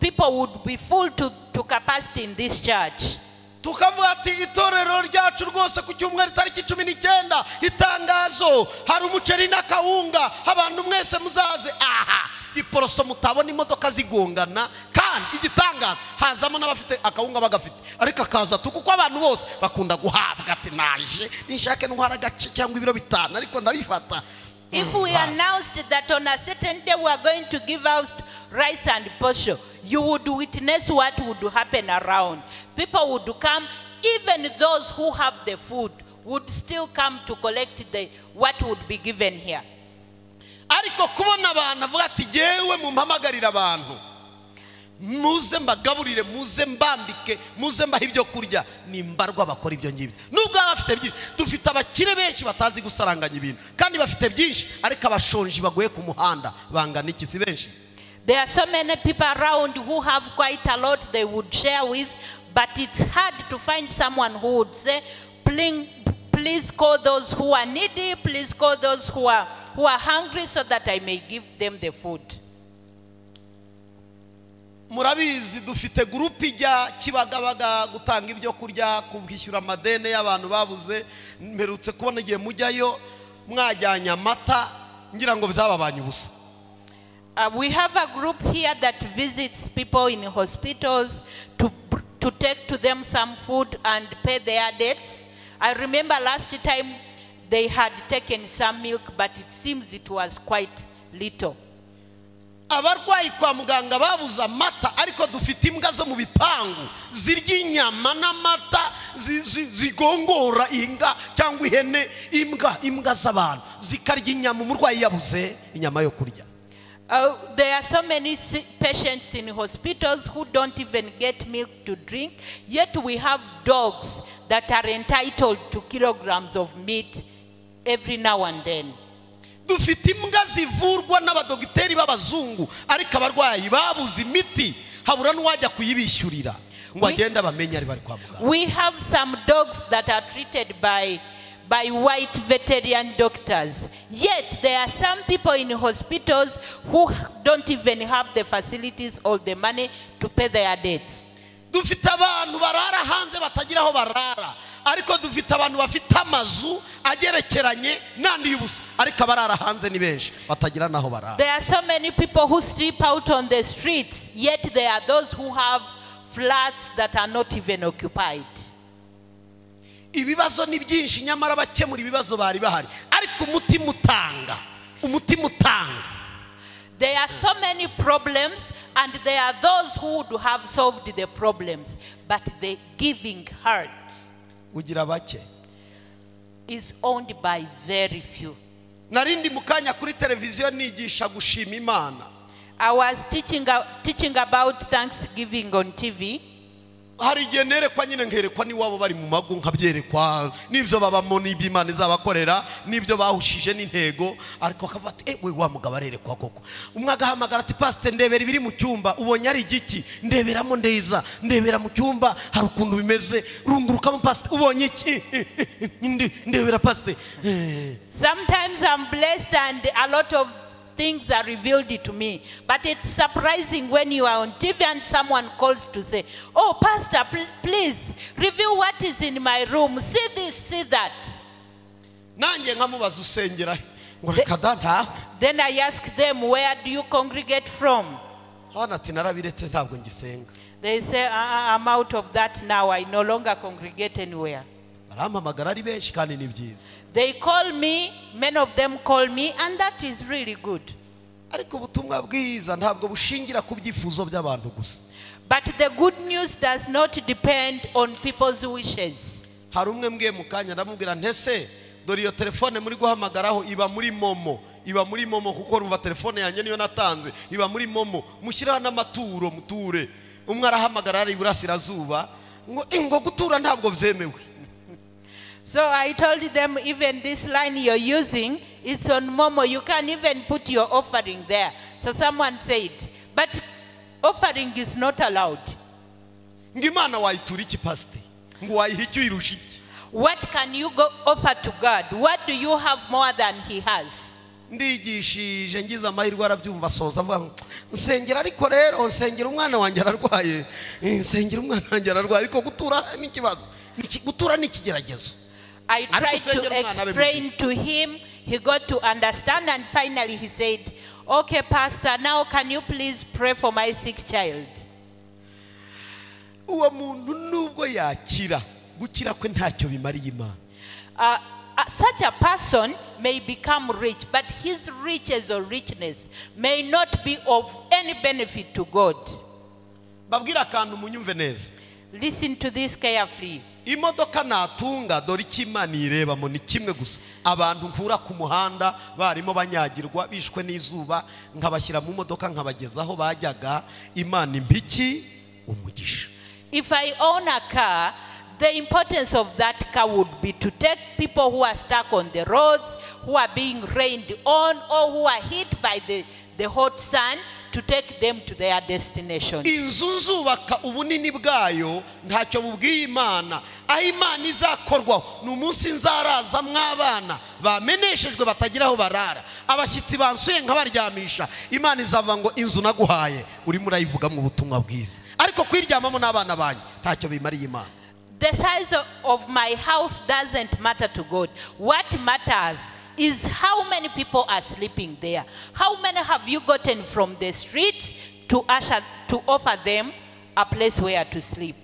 people would be full to capacity in this church. Tukavuga ati itorero ryacu rwose ku cyumweru tariki 19 itangazo hari umuceri n'akawunga, abantu mwese muzaze. Aha giporoso mutabona imodoka zigongana, kandi igitangaza hazamo n'abafite akawunga bagafite, ariko akaza kuko abantu bose bakunda guhabwa. Ati naje nishake ntwara agace cyangwa ibiro 5 ariko ndabifata. If we announced that on a certain day we are going to give out rice and posho, you would witness what would happen around. People would come, even those who have the food would still come to collect what would be given here. Ariko kubona abantu avuga ati jewe mumpamagarira abantu muze mbagaburire, muze mbambike, muze mbahe ibyo kurya, ni mbarwa bakora ibyo ngibyo. Nubwo bafite byinshi, dufite abakire benshi batazi gusaranganya ibintu kandi bafite byinshi, ariko abashonji baguye ku muhanda bangana iki? Si benshi. There are so many people around who have quite a lot they would share with, but it's hard to find someone who would say, please call those who are needy, please call those who are hungry so that I may give them the food. Murabizi dufite group ijya Kibagabaga gutanga ibyo kurya, kubwishyura amadene y'abantu babuze. Mperutse kubona igihe mujyayo mwajyanye amata, ngira ngo byababanye ubusa. We have a group here that visits people in hospitals to take to them some food and pay their debts. I remember last time they had taken some milk, but it seems it was quite little. Abarwayi kwa muganga babuze amata, ariko dufite imbwa zo mu bipangu zirya inyama n'amata, zigongora inga cyangwa ihene, imbwa z'abantu zikarya inyama, umurwayi yabuze inyama yo kurya. There are so many patients in hospitals who don't even get milk to drink, yet we have dogs that are entitled to kilograms of meat every now and then. Dufite imbwa zivurwa n'abadogiteri b'abazungu, ariko abarwayi babuze imiti, habura n'uwajya kuyibishyurira ngo agende abamenye ari bari kwa muganga. We have some dogs that are treated by white veterinarian doctors. Yet there are some people in hospitals who don't even have the facilities or the money to pay their debts. Dufite abantu barara hanze batagira aho barara, ariko dufite abantu bafite amazu agerekeranye n'andi y'ubusa, ariko abarara hanze ni benshi batagira naho barara. There are so many people who sleep out on the streets, yet there are those who have flats that are not even occupied. Ibibazo ni byinshi, nyamara bakemura ibibazo bari bahari, ariko umutima utanga. There are so many problems, and there are those who would have solved the problems, but the giving heart ugira bake is owned by very few. Narindi mukanya kuri televiziyo nigisha gushima Imana. I was teaching about Thanksgiving on TV. Hari igihe nerekwa nyine nkerekwa n'iwabo bari mu mago, nkabyerekwa n'ibyo babamo n'ibyo Imana izabakorera n'ibyo bahushije n'intego, ariko bakavuga ati we wa mugabo arerekwa koko. Umwe agahamagara ati pastor ndebera ibiri mu cyumba, ubonye ari igiki? Ndeberamo ndeza, ndebera mu cyumba hari ukuntu bimeze, rungurukamo pastor, ubonye iki? Ndebera pastor. Sometimes I'm blessed and a lot of things are revealed to me, but it's surprising when you are on TV and someone calls to say, oh pastor, please reveal what is in my room, see this, see that. Nanjye nkamubaza usengera ngo reka da. Then I ask them, where do you congregate from? Hano ati narabiretse ntabwo ngisenga. They say, I'm out of that now, I no longer congregate anywhere. Barampamagara ari benshi kandi ni byiza. They call me, many of them call me, and that is really good. Ariko ubutumwa bwiza ntabwo bushingira ku byifuzo by'abantu gusa. But the good news does not depend on people's wishes. Hari umwe mbwiye mu kanya ndamubwira ntese dore iyo telefone muri guhamagaraho iba muri momo, iba muri momo kuko rumva telefone yanjye niyo natanze, iba muri momo, mushyiraho n'amaturo muture. Umwe arahamagara ari iburasirazuba ngo gutura ntabwo byemewe. So I told them, even this line you're using, it's on Momo. You can't even put your offering there. So someone said, but offering is not allowed. Ngo Imana wayitura iki, pastor? Ngo wayiha icyo uyirusha iki? What can you go offer to God? What do you have more than he has? Ndigishije ngize amahirwe arabyumva, asoza avuga ngo nsengera, ariko rero nsengera umwana wanjye ararwaye, nsengera umwana wanjye ararwaye, ariko gutura n'ikibazo, gutura n'ikigeragezo. I tried to explain to him, he got to understand, and finally he said, okay, Pastor, now can you please pray for my sick child? Uwo muntu nubwo yakira, gukira kwe ntacyo bimariye Imana. Such a person may become rich, but his riches or richness may not be of any benefit to God. Babwira akantu munyumve neza. Listen to this carefully. Imodoka natunga, dore icyo Imana irebamo ni kimwe gusa. Abantu nkura ku muhanda barimo banyagirwa bishwe n'izuba, nkabashyira mu modoka nkabagezaho bajyaga, Imana impiki umugisha. If I own a car, the importance of that car would be to take people who are stuck on the roads, who are being rained on, or who are hit by the hot sun, to take them to their destination. Inzu nzubaka ubunini bwayo ntacyo bubwiye Imana. Aho Imana izakorwaho ni umunsi nzaraza mw'abana bameneshejwe batagira aho barara, abashyitsi bansuye nkabaryamisha. Imana izava ngo inzu naguhaye urimo urayivuga mu butumwa bwiza, ariko kwiryamamo n'abana banyu ntacyo bimariye Imana. The size of my house doesn't matter to God. What matters is how many people are sleeping there. How many have you gotten from the streets to usher, to offer them a place where to sleep?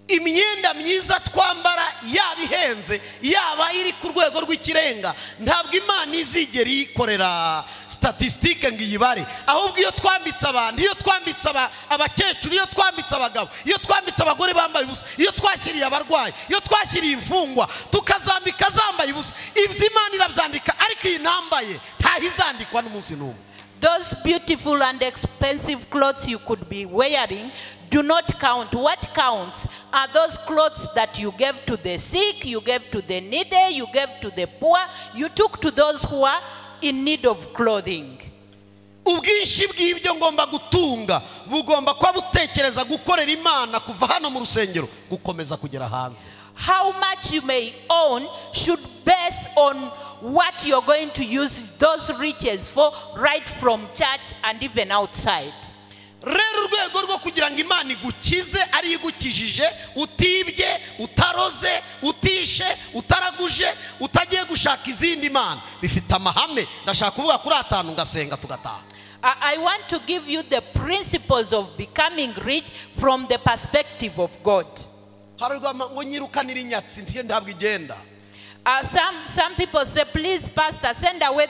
Imyenda myiza twambara, yaba ihenze yaba iri ku rwego rw'ikirenga, ntabwo Imana izigera iyikorera statistique ngo iyibare. Ahubwo iyo twambitse abantu, iyo twambitse abakecuru, iyo twambitse abagabo, iyo twambitse abagore bambaye ubusa, iyo twashyiriye abarwayi, iyo twashyiriye imfungwa tukazambika zambaye ubusa, ibyo Imana irabyandika, ariko iyi nambaye ntaho izandikwa n'umunsi n'umwe. Those beautiful and expensive clothes you could be wearing do not count. What counts are those clothes that you gave to the sick, you gave to the needy, you gave to the poor, you took to those who are in need of clothing. Ubwinshi bw'ibyo ngomba gutunga bugomba kuba butekereza gukorera Imana kuva hano mu rusengero gukomeza kugera hanze. How much you may own should base on what you're going to use those riches for, right from church and even outside. Rero urwego rwo kugira ngo Imana igukize ari igukijije, utibye, utaroze, utishe, utaraguje, utagiye gushaka izindi mana, bifite amahame. Ndashaka kuvuga kuri atanu ngasenga tugataha. I want to give you the principles of becoming rich from the perspective of God. Ngo nyirukanira inyatsi ntiye ntabwo igenda. Some people say, please, Pastor, send away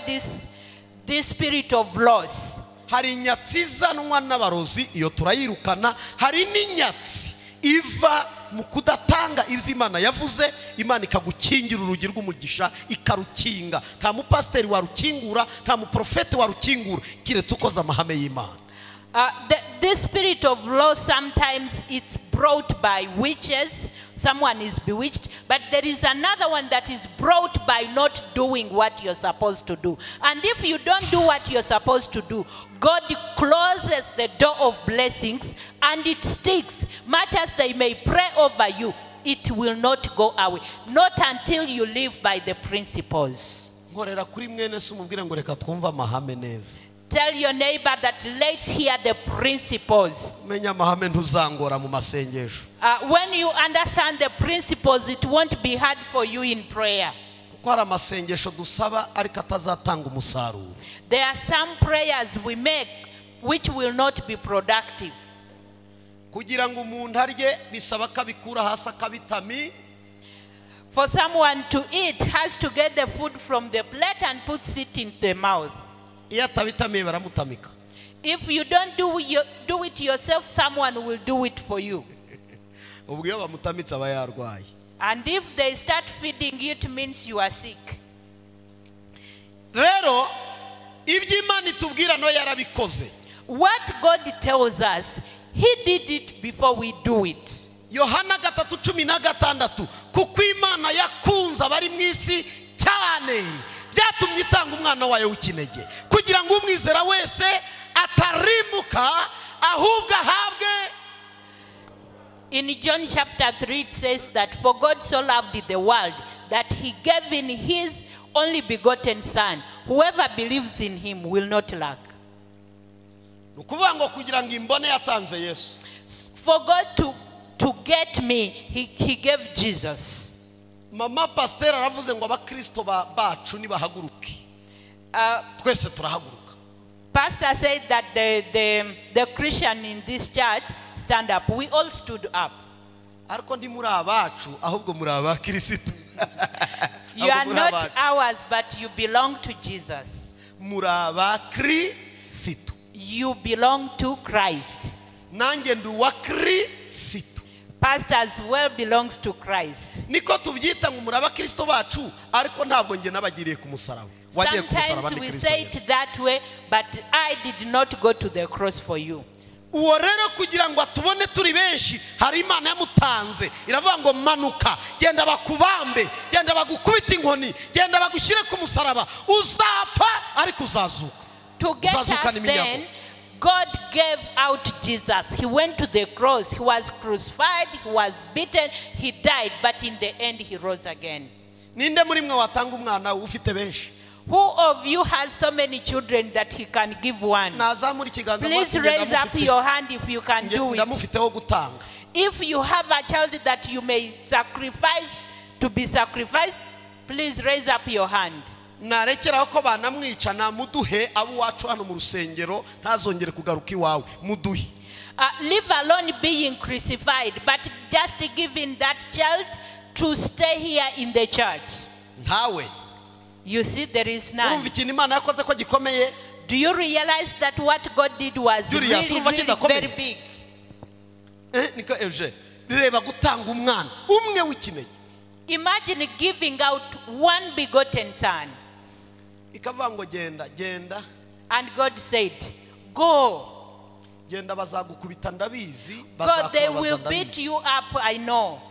this spirit of loss. Hari inyatsi izanwa n'abarozi, iyo turayirukana. Hari n'inyatsi iva mu kudatanga ibyo Imana yavuze, Imana ikagukingira urugi rw'umugisha, ikarukinga. Nta mupasiteri warukingura, nta muprofete warukingura, kiretse ukoze amahame y'Imana. This spirit of loss, sometimes it's brought by witches. Someone is bewitched, but there is another one that is brought by not doing what you're supposed to do. And if you don't do what you're supposed to do, God closes the door of blessings and it sticks. Much as they may pray over you, it will not go away. Not until you live by the principles. Nkorera kuri mwene se umubwire ngo reka twumve amahame neza. Tell your neighbor that let's hear the principles. Menya amahame ntuzangora mu masengesho. When you understand the principles, it won't be hard for you in prayer. Kuko hari amasengesho dusaba ariko atazatanga umusaruro. There are some prayers we make which will not be productive. Kugira ngo umuntu arye bisaba akabikura hasi akabitami. For someone to eat has to get the food from the plate and puts it in the mouth. Iyo atabitamiye baramutamika. If you don't do it yourself, someone will do it for you. Ubwo iyo bamutamitse aba yarwaye. And if they start feeding you, it means you are sick. Rero ibyo Imana itubwira no yarabikoze. What God tells us, He did it before we do it. Yohana 3:16 kuko Imana yakunze abari mu isi cyane byatumye itanga umwana wayo w'ikinege kugira ngo umwizera wese atarimbuka ahubwo ahabwe. In John chapter 3 it says that for God so loved the world that he gave in his only begotten son. Whoever believes in him will not lack. Nukuvuga ngo kugira ngo imbone yatanze Yesu. For God to get me, he gave Jesus. Mama pastor aravuze ngo abakristo bacu nibahaguruke. Twese turahaguruka. Pastor said that the Christian in this church stand up. We all stood up. Ariko ndi muri abacu ahubwo muri abakristo. You are not ours, but you belong to Jesus. Muri abakristo. You belong to Christ. Nanjye ndi uwa Kristo. Pastor as well belongs to Christ. Niko tubyita ngo muri abakristo bacu ariko ntabwo nge nabagiriye ku musaraba. Sometimes we say it that way, but I did not go to the cross for you. Uwo rero kugira ngo atubone turi benshi hari Imana yamutanze iravuga ngo manuka genda bakubambe genda bagukubita inkoni genda bagushyire ku musaraba uzapfa ariko uzazuka. To get us then, God gave out Jesus. He went to the cross. He was crucified. He was beaten. He died. But in the end, he rose again. Ninde muri mwe watanga umwana ufite benshi? Who of you has so many children that he can give one? Please raise up your hand if you can do it. If you have a child that you may sacrifice to be sacrificed, please raise up your hand. Narekeraho ko banamwica namuduhe abo wacu hano mu rusengero ntazongere kugaruka iwawe muduhe. Leave alone being crucified, but just giving that child to stay here in the church. Ntawe. You see, there is none. Urumva ikintu Imana yakoze ko gikomeye? Do you realize that what God did was really, really very big? Niko Eugene reba gutanga umwana umwe w'ikinege. Imagine giving out one begotten son. Ikavuga ngo genda genda. And God said, go. Genda bazagukubita ndabizi. God, they will beat you up, I know.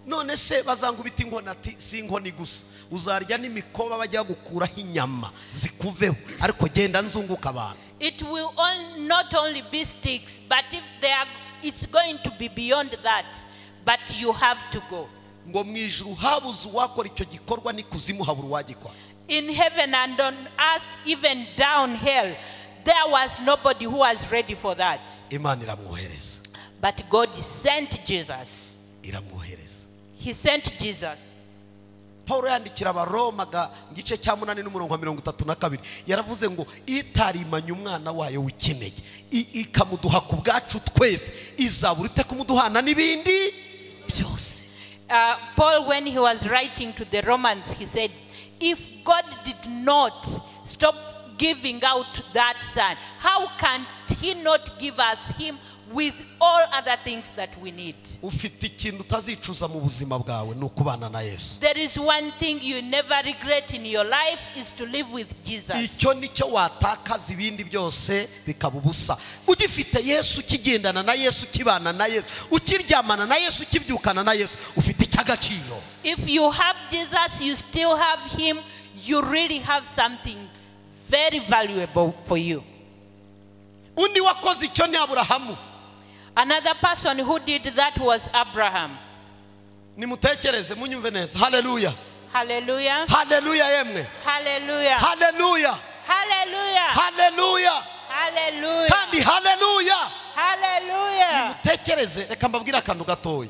None se bazangubita inkoni ati si inkoni gusa uzarya n'imikoba bajya gukuraho inyama zikuveho ariko genda nzunguka abantu. It will not only be sticks, but if they are, it's going to be beyond that, but you have to go. Ngo mu ijuru habuze uwakora icyo gikorwa n'ikuzimu habura uwagikora. In heaven and on earth, even down hell, there was nobody who was ready for that. Imana iramwohereza. But God sent Jesus. Iramwohereza. He sent Jesus. Paulo yandikira Abaroma igice cya 8 n'umurongo wa 32 yaravuze ngo itarimanye umwana wayo w'ikinege ikamuduha ku bwacu twese izabura ite kumuduhana n'ibindi byose. Paul, when he was writing to the Romans, he said, if God did not stop giving out that son, how can he not give us him with all other things that we need? Ufite ikintu utazicuza mu buzima bwawe ni ukubana na Yesu. There is one thing you never regret in your life is to live with Jesus. Icyo nicyo watakaza ibindi byose bikaba ubusa. Ugifite Yesu, ukigendana na Yesu, ukibana na Yesu, ukiryamana na Yesu, ukibyukana na Yesu, ufite icyagaciro. If you have Jesus, you still have him, you really have something very valuable for you. Undi wakoze icyo ni Aburahamu. Another person who did that was Abraham. Nimutekereze munyumve neza. Hallelujah. Hallelujah. Hallelujah yemwe. Hallelujah. Hallelujah. Hallelujah. Hallelujah. Hallelujah. Kandi hallelujah. Hallelujah. Nimutekereze reka mbabwire akantu gatoya.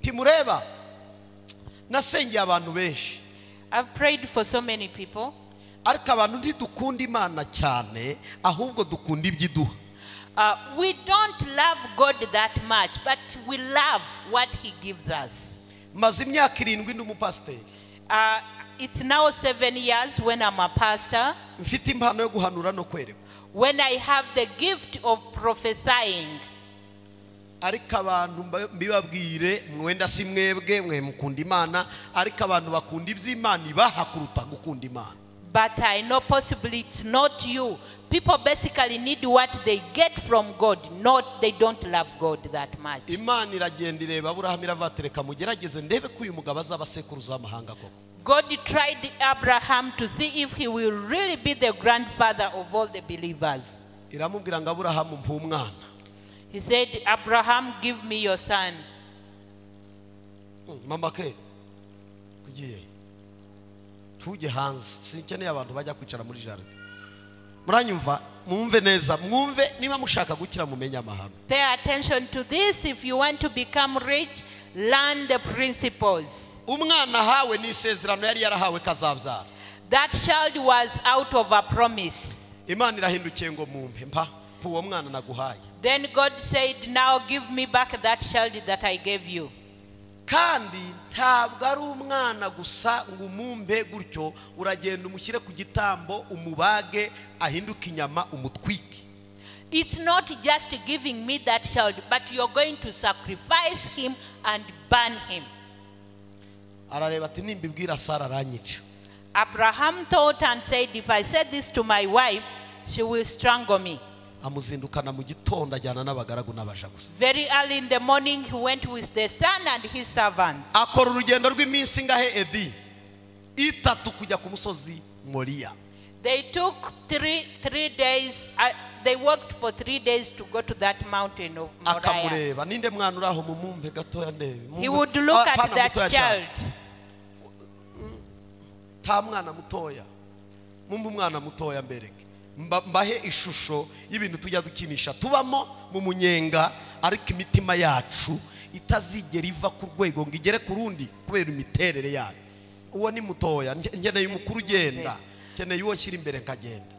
Timureba nasengeye abantu benshi. I've prayed for so many people. Ariko abantu ntidukunda Imana cyane ahubwo dukunda ibyiduha. We don't love God that much, but we love what he gives us. Maze imyaka 7 ndi umupasiteri. It's now 7 years when I'm a pastor. Mfite impano yo guhanura no kwerekwa. When I have the gift of prophesying. Ariko abantu mbibabwire mwenda si mwebwe mwe mukunda Imana, ariko abantu bakunda iby'Imana ibaha kuruta gukunda Imana. But I know possibly it's not you. People basically need what they get from God, not they don't love God that much. Imana iragenda ireba Aburahamu iravuga mugerageze ndebe ko uyu mugabo azaba sekuruza w'amahanga koko. God tried Abraham to see if he will really be the grandfather of all the believers. Iramubwira ngo Aburahamu mpa umwana. He said, Abraham, give me your son. Mama ke kugiye tujye hanze sinkeneye abantu bajya kwicara muri jardin. Muranyumva mwumve neza mwumve niba mushaka gukira mumenye amahame. Pay attention to this. If you want to become rich, learn the principles. Umwana hawe ni isezerano yari yarahawe kazabyara. That child was out of a promise. Imana irahindukiye ngo mumpe mpa uwo mwana naguhaye. Then God said, now give me back that child that I gave you. Kandi ntabwo ari umwana gusa ngo umumpe gutyo, uragenda umushyire ku gitambo umubage ahinduke inyama umutwike. It's not just giving me that child, but you're going to sacrifice him and burn him. Arareba ati nimbibwira Sara aranyica. Abraham thought and said, if I said this to my wife, she will strangle me. Amuzindukana mu gitondo ajyana n'abagaragu n'abaja gusa. Very early in the morning he went with the son and his servants. Akora urugendo rw'iminsi ingahe Edi? Itatu kujya ku musozi Moriya. They took three days. They worked for 3 days to go to that mountain of Moriah. Akamureba ninde mwana uraho mumumpe gatoya ndebe. He would look at that child. Ta mwana mutoya. Mumpe umwana mutoya mbereke. Mbahe ishusho y'ibintu tujya dukinisha tubamo mu munyenga, ariko imitima yacu itazigera iva ku rwego ngo igere ku rundi kubera imiterere yayo. Uwo ni mutoya, nkeneye umukuru ugenda, nkeneye uwo nshyira imbere nkagenda.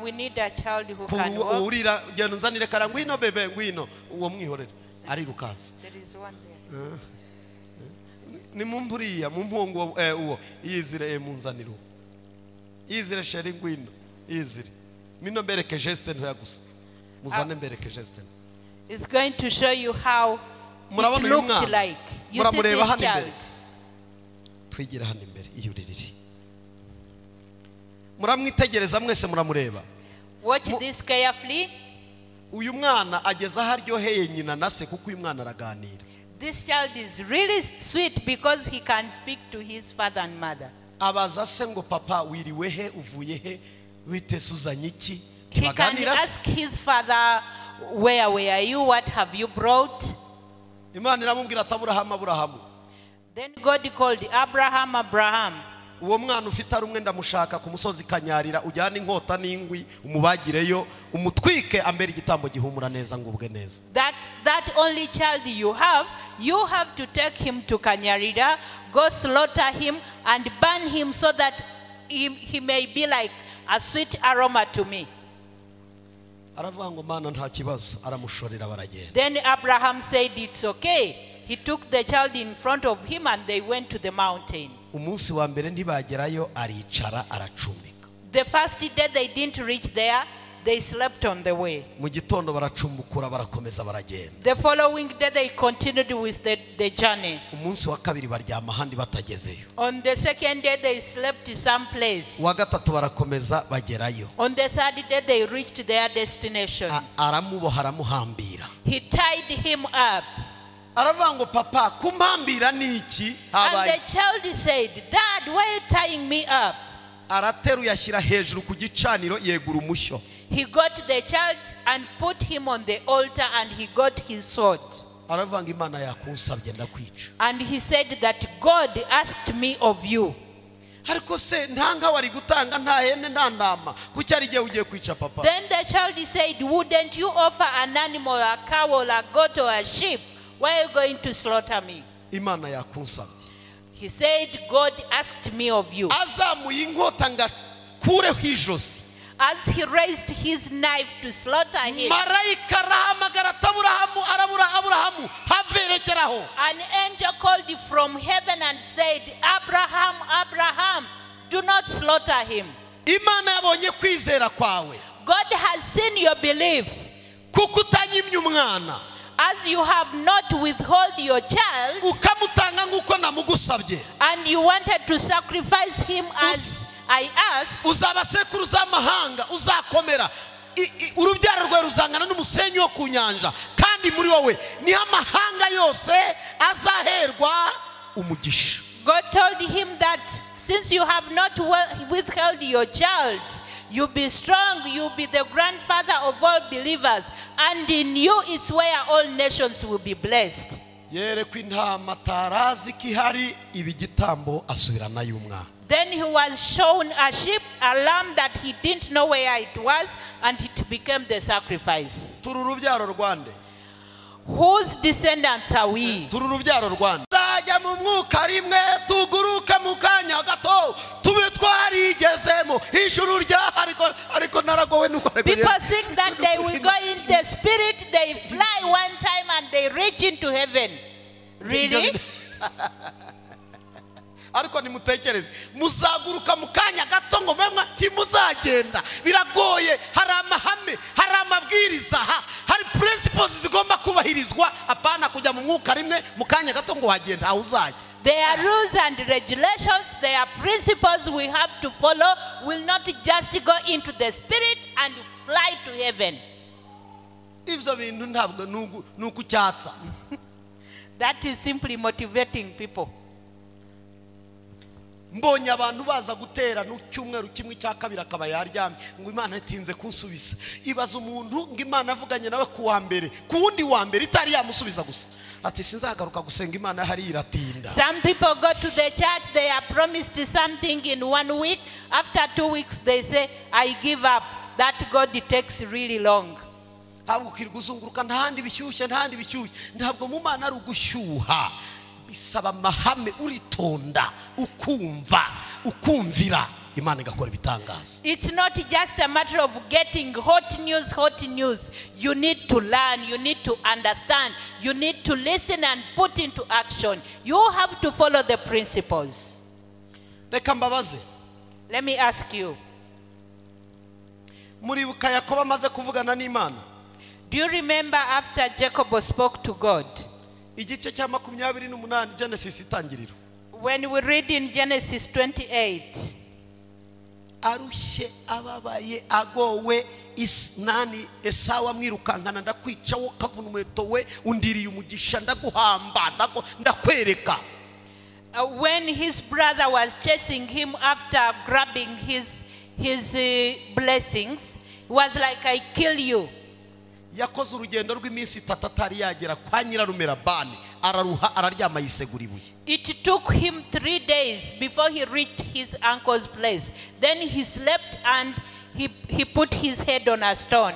We need a child who can walk. Urira genda unzanire kara ngwino bebe ngwino, uwo mwihorere arirukansa. There is one there. Ni mumburiya mumpungu uwo yizire munzanire uwo. Yizire sheri ngwino yizire. Mino mbereke geste ntoya gusa. Muzane mbereke geste. It's going to show you how it looked like. You see this child. Twigira hano imbere iyo uririri. Muramwitegereza mwese muramureba. Watch this carefully. Uyu mwana ageza aho aryoheye nyina na se kuko uyu mwana araganira. This child is really sweet because he can speak to his father and mother. Abaza se ngo papa wiriwe he uvuye he witese uzanye iki? He can ask his father, where were you, what have you brought? Imana iramubwira ati Aburahamu Aburahamu. Then God called Abraham, Abraham. Uwo mwana ufite ari umwe ndamushaka ku musozi Kanyarira, ujyane inkota n'ingwi umubagireyo umutwike ambere igitambo gihumura neza ngubwe neza. That only child you have to take him to Kanyarira, go slaughter him and burn him so that he may be like a sweet aroma to me. Aravuga ngo mana nta kibazo, aramushorera baragenda. Then Abraham said it's okay. He took the child in front of him and they went to the mountain. Umunsi wa mbere ntibagerayo aricara aracumbika. The first day they didn't reach there, they slept on the way. Mu gitondo baracumbukura barakomeza baragenda. The following day they continued with the journey. Umunsi wa kabiri baryama ahandi batagezeyo. On the second day they slept someplace. Wa gatatu barakomeza bagerayo. On the third day they reached their destination. Aramuboha aramuhambira. He tied him up. Aravuga ngo papa kumpambira ni iki? And the child said, Dad, why are you tying me up? Arateruye ashyira hejuru ku gicaniro yegura umushyo. He got the child and put him on the altar and he got his sword. Aravuga ngo Imana yakunsabye ndakwica. And he said that God asked me of you. Ariko se nta nka wari gutanga nta hene nta ntama kuki ari igihe ugiye kwica papa? Then the child said, wouldn't you offer an animal, a cow or a goat or a sheep? Why are you going to slaughter me? Imana yakunsabye. He said, God asked me of you. Azamuye inkota ngakureho ijosi. As he raised his knife to slaughter him, Marayika arahamagara ati Aburahamu, arabura Aburahamu, haverekeraho. An angel called from heaven and said, Abraham, Abraham, do not slaughter him. Imana yabonye kwizera kwawe. God has seen your belief. Kuko utanyimye umwana. As you have not withhold your child, ukamutanga nkuko namugusabye, and you wanted to sacrifice him I asked, Uzaba sekuruza w'amahanga, uzakomera, urubyaro rwawe ruzangana n'umusenyi wo ku nyanja, kandi muri wowe niho amahanga yose azaherwa umugisha. God told him that since you have not withheld your child, you'll be strong, you'll be the grandfather of all believers, and in you it's where all nations will be blessed. Yerekwa intama atarazi ko ihari, iba igitambo, asubiranayo umwana. Then he was shown a sheep, a lamb that he didn't know where it was, and it became the sacrifice. Turi urubyaro rwande? Whose descendants are we? Turi urubyaro rwande? Tuzajya mu mwuka rimwe, tuguruke mu kanya gato, tube twarigezemo ijuru ryaha, ariko naragowe nuko ariko. People think that they will go in the spirit, they fly one time and they reach into heaven. Really? Ariko nimutekereze, muzaguruka mu kanya gato ngo mwe ntimuzagenda. Biragoye, hari amahame, hari amabwiriza, hari principles zigomba kubahirizwa. Apana kujya mu mwuka rimwe mu kanya gato ngo wagenda aho uzajya. There are rules and regulations, there are principles we have to follow. We'll not just go into the spirit and fly to heaven. Ibyo bintu ntabwo ni ukucyatsa. That is simply motivating people. Mbonye abantu baza gutera n'icyumweru kimwe cya kabiri akaba yaryamye ngo Imana itinze kunsubiza. Ibaza umuntu ngo Imana avuganye nawe ku wa mbere, ku wundi wa mbere itari yamusubiza gusa, ati sinzagaruka gusenga Imana hari iratinda. Some people go to the church, they are promised something in 1 week. After 2 weeks they say, I give up. That God takes really long. Ntabwo ukirwa uzunguruka, ntahandi bishyushye, ntahandi bishyushye. Ntabwo mu Mana ari ugushyuha, bisaba amahame, uritonda, ukumva, ukumvira, Imana igakora ibitangaza. It's not just a matter of getting hot news, hot news. You need to learn, you need to understand, you need to listen and put into action. You have to follow the principles. Reka mbabaze. Let me ask you. Muribuka Yakobo amaze kuvugana n'Imana? Do you remember after Jacob spoke to God? Igice cya 28 Genesis itangiriro. When we read in Genesis 28, arushye, ababaye, agowe, nani Esawu amwirukankana, ndakwica wo kavuna umuheto we, undiriye umugisha, ndaguhamba, ndakwereka. When his brother was chasing him after grabbing his blessings, he was like, I kill you. Yakoze urugendo rw'iminsi itatu atari yagera kwa nyirarume Labani, araruha, araryama, yisegura ibuye. It took him 3 days before he reached his uncle's place. Then he slept and he put his head on a stone.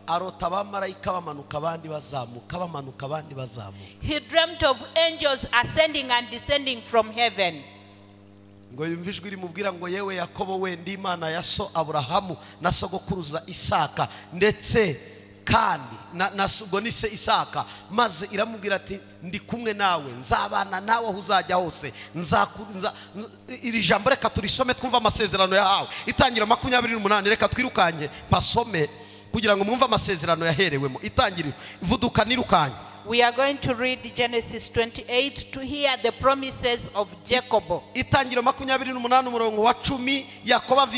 Arota abamarayika bamanuka abandi bazamuka, bamanuka abandi bazamuka. He dreamt of angels ascending and descending from heaven. Ngo yumve ijwi rimubwira ngo yewe Yakobo we, ndi Imana ya so Aburahamu na sogokuruza Isaka, ndetse kandi na ubwo ni se Isaka. Maze iramubwira ati ndi kumwe nawe, nzabana nawe aho uzajya hose. Iri jambo reka turisome twumve amasezerano yahawe. Itangira 28, reka twirukanye pasome kugira ngo mwumve amasezerano yaherewemo. Itangiriro, vuduka nirukanye. We are going to read Genesis 28 to hear the promises of Jacob. Itangiriro 28 umurongo wa 10, Yakobo ava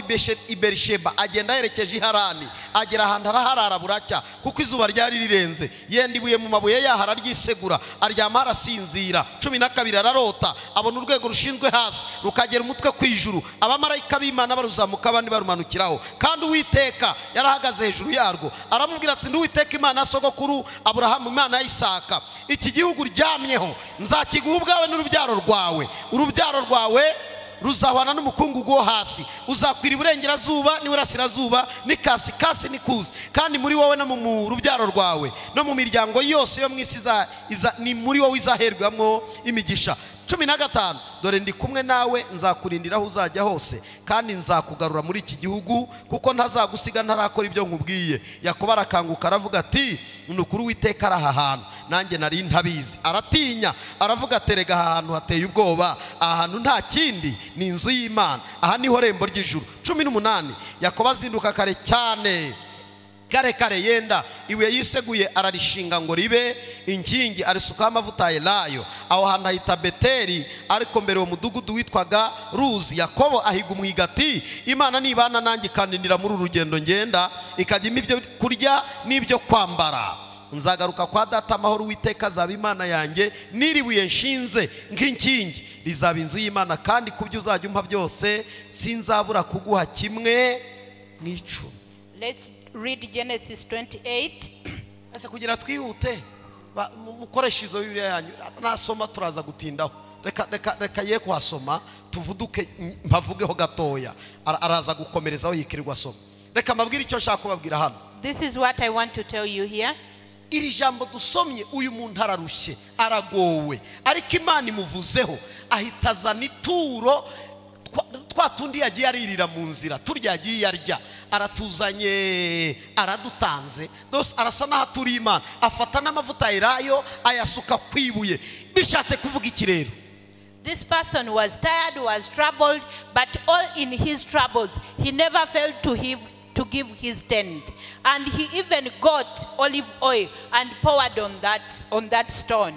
i Berisheba agenda yerekeje i Harani, agera ahantu araharara buracya kuko izuba ryari rirenze. Yenda ibuye mu mabuye yaho araryisegura, aryama arasinzira. 12 ararota, abona urwego rushinzwe hasi rukagera umutwe ku ijuru, abamarayika b'Imana baruzamuka abandi barumanukiraho, kandi Uwiteka yarahagaze hejuru yarwo. Aramubwira ati ndi Uwiteka Imana ya sogokuru Aburahamu, Imana ya Isaka. Iki gihugu uryamyeho nzakiguha ubwawe n'urubyaro rwawe. Urubyaro rwawe ruzahwana n'umukungugu wo hasi, uzakwira iburengerazuba n'iburasirazuba n'ikasikasi n'ikuzi, kandi muri wowe no mu rubyaro rwawe no mu miryango yose yo mu isi ni muri wowe izaherwamo imigisha. 15 dore ndi kumwe nawe, nzakurindira aho uzajya hose, kandi nzakugarura muri iki gihugu, kuko ntazagusiga ntarakora ibyo nkubwiye. Yakobo arakanguka aravuga ati ni ukuri Uwiteka ari aha hantu, nanjye nari ntabizi. Aratinya aravuga ati erega aha hantu hateye ubwoba, aha hantu nta kindi ni inzu y'Imana, aha niho rembo ry'ijuru. 18 Yakobo azinduka kare cyane, kare kare, yenda ibuye yiseguye ararishinga ngo ribe inkingi, arisukaho amavuta ya elayo, Aho hantu ahita Beteli, ariko mbere uwo mudugudu witwaga Ruzi. Yakobo ahiga umuhigo ati: Imana nibana nanjye ikandindira muri uru rugendo ngenda, ikajya impa ibyo kurya n'ibyo kwambara, nzagaruka kwa data amahoro. Uwiteka azaba Imana yanjye, n'iribuye nshinze nk'inkingi rizaba inzu y'Imana, kandi ku byo uzajya umpa byose sinzabura kuguha kimwe mu icumi. Let's read Genesis 28. Ese kugira twihute, mukoreshe izo Bibiliya yanyu, nasoma turaza gutindaho. Reka reka reka ye kuhasoma, tuvuduke mpavugeho gatoya. Araza gukomerezaho yikirirwa asoma. Reka mbabwire icyo nshaka kubabwira hano. This is what I want to tell you here. Iri jambo dusomye, uyu muntu ararushye, aragowe, ariko Imana imuvuzeho, ahita azana ituro, twa tundi yagiye aririra mu nzira, turya yagiye arya, aratuzanye, aradutanze. Dose arasa n'aho aturiye Imana. Afata n'amavuta elayo ayasuka ku ibuye. Bishatse kuvuga iki rero? This person was tired, was troubled, but all in his troubles, he never failed to give his tenth. And he even got olive oil and poured on that stone.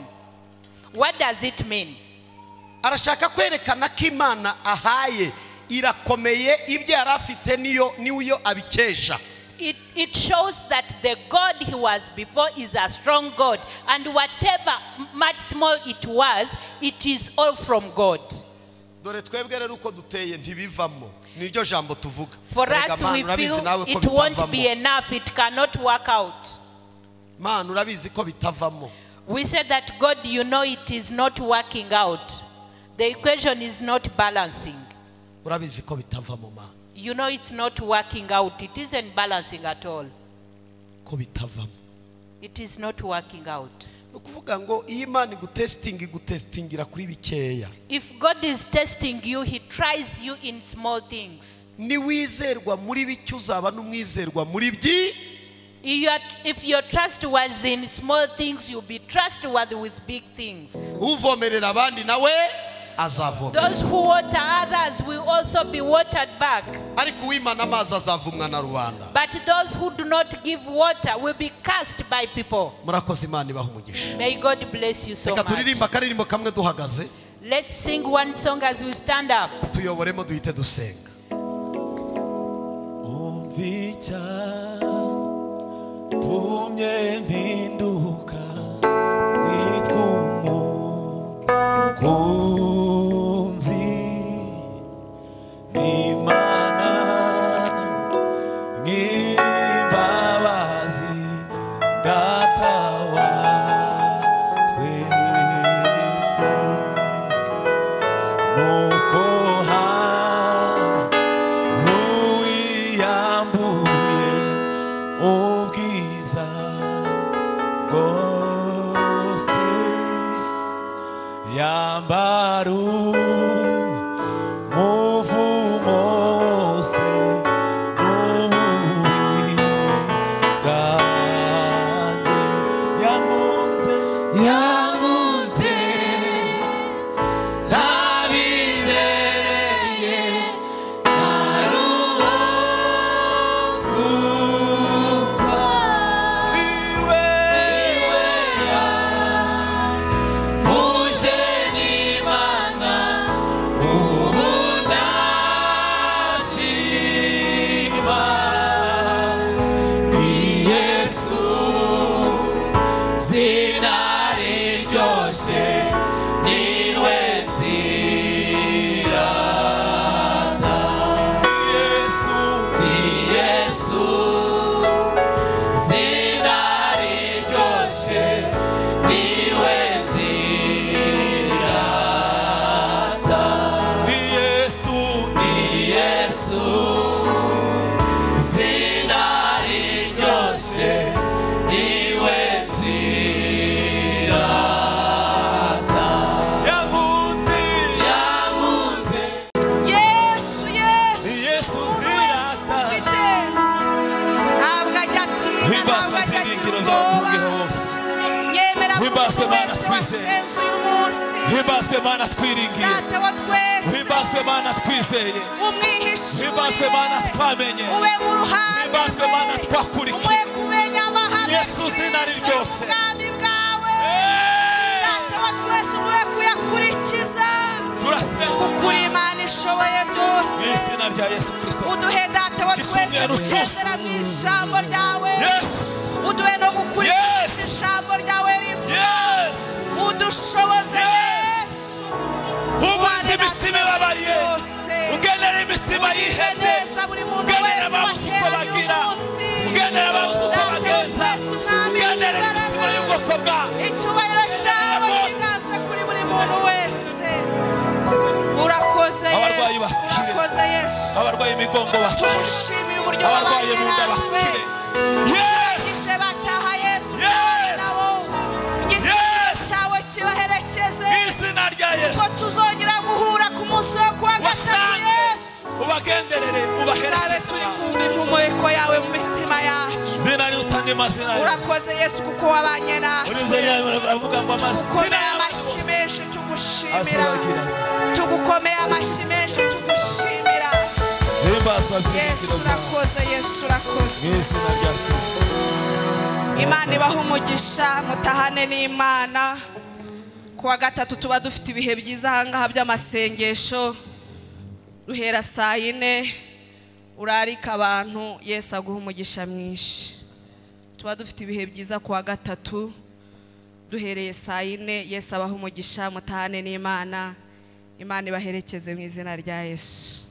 What does it mean? Arashaka kwerekana ko Imana ahaye irakomeye, ibyo yari afite niyo niyo abikesha. It shows that the God he was before is a strong God. And whatever much small it was, it is all from God. Dore twebwe rero uko duteye, ntibivamo, niryo jambo tuvuga. For Erega us, Mana, we urabizi feel nawe ko it won't bitavamo. Be enough. It cannot work out. Mana, urabizi ko bitavamo. We said that, God, you know it is not working out. The equation is not balancing. Urabizi ko bitavamo, Mana. You know it's not working out. It isn't balancing at all. Ko bitavamo. It is not working out. Ni ukuvuga ngo iyo Imana igutesitinga, igutesitingira kuri bikeya. If God is testing you, He tries you in small things. Niwizerwa muri bike, uzaba n'umwizerwa muri byi If your trust was in small things, you'll be trustworthy with big things. Uvomerera abandi nawe azavomera. Those who water others will also be watered back. Ariko uwimana amazi azavumwa na rubanda. But those who do not give water will be cursed by people. Murakoze, Imana ibaha umugisha. May God bless you so Reka much. turirimba akaririmbo kamwe duhagaze. Let's sing one song as we stand up. Tuyoboremo, duhite dusenga. Umva icyatumye mpinduka nitwa umukunzi n'Imana nyir'imbabazi, Data wa twese, nuko ruwiyambuye ubwiza bwose, yambara umuvumo wose n'ububi bwanjye. Yankunze, Yankunze ntabibereye, naruwo niwe muje n'Imana, ubu ndashima. Ni Yesu, zina riryoshye, niwe nzirata. Yesu, Ni Yesu, zina riryoshye, niwe nzirata. Ni Yesu, Ni Yesu, zina riryoshye, niwe nzirata. Yankunze, Yankunze. Yesu, Yesu. Ni Yesu Umuntu wese nzirata. ufite ntabwo ajya atinya, Himbazwe ntabwo ajya agira byiringiro ubwoba. byawe hose. Yemera ko Himbazwe umuntu Mana wese twizeye. wasenze uyu munsi, Himbazwe Mana twiringiye. Data wa twese, Himbazwe Mana twizeye. umwihishuye, Himbazwe Mana twamenye. ube mu ruhande Himbazwe rwe, Mana twakurikiye. umuhe kumenya amahame Yesu, zina Kristo riryoshye. y'ubwami bwawe. Hey! Data wa wa twese uduhe kuyakurikiza, kuko uri Imana ishoboye byose. Mu izina rya Yesu Kristo. Uduhe Data wa twese Icyumweru cyose. kugendera mu ijambo ryawe, Yes. uduhe no gukurikiza Yes. ijambo ryawe rivuga, Yes. udushoboze Yes. Yesu. Humuriza imitima ibabaye, Byose. ugenera imitima yihebye, Neza buri muntu ugenera wese ababuze uko wateranye bagira, umunsi. ugenera ababuze uko Data wa bagenza, twese, Umwami ugenera w'imbaraga. imitima y'ubwoko bwawe. Icyubahiro cyawe kiganze kuri buri muntu wese. Urakoze Abarwayi Yesu, bakire. urakoze Yesu. Abarwaye imigongo bakire, Tugushimira uburyo abarwaye wabanye mu nda natwe. bakire. Yes. Ije bataha Yesu, Yes. nabo igitero Yes. cyawe kibaherekeze, Mu izina rya Yesu. ko tuzongera guhura ku munsi wo kuwa gatatu. Wasange. Yesu, Ubagenderere, tuzabe ubaherekeze. turi kumva impumeko yawe mu mitima yacu. Izina riruta andi mazina yose. Urakoze Yesu kuko wabanye Muri natwe. ibyo rero baravuga ngo amazina Tugukomeye y'abantu amashyi bose menshi tugushimira, azabagirana. tugukomeye amashyi menshi tugushimira. Himbazwa Yesu byiringiro byawe. urakoze, Yesu urakoze. Mu izina rya Kristo. Imana ibahe umugisha, mutahane n'Imana. Ku wa gatatu tuba dufite ibihe byiza ahangaha by'amasengesho, duhera saa yine. Urarika abantu, Yesu aguha umugisha mwinshi. Tuba dufite ibihe byiza ku wa gatatu duhereye saa yine. Yesu abaha umugisha, mutahane n'Imana. Imana ibaherekeze mu izina rya Yesu.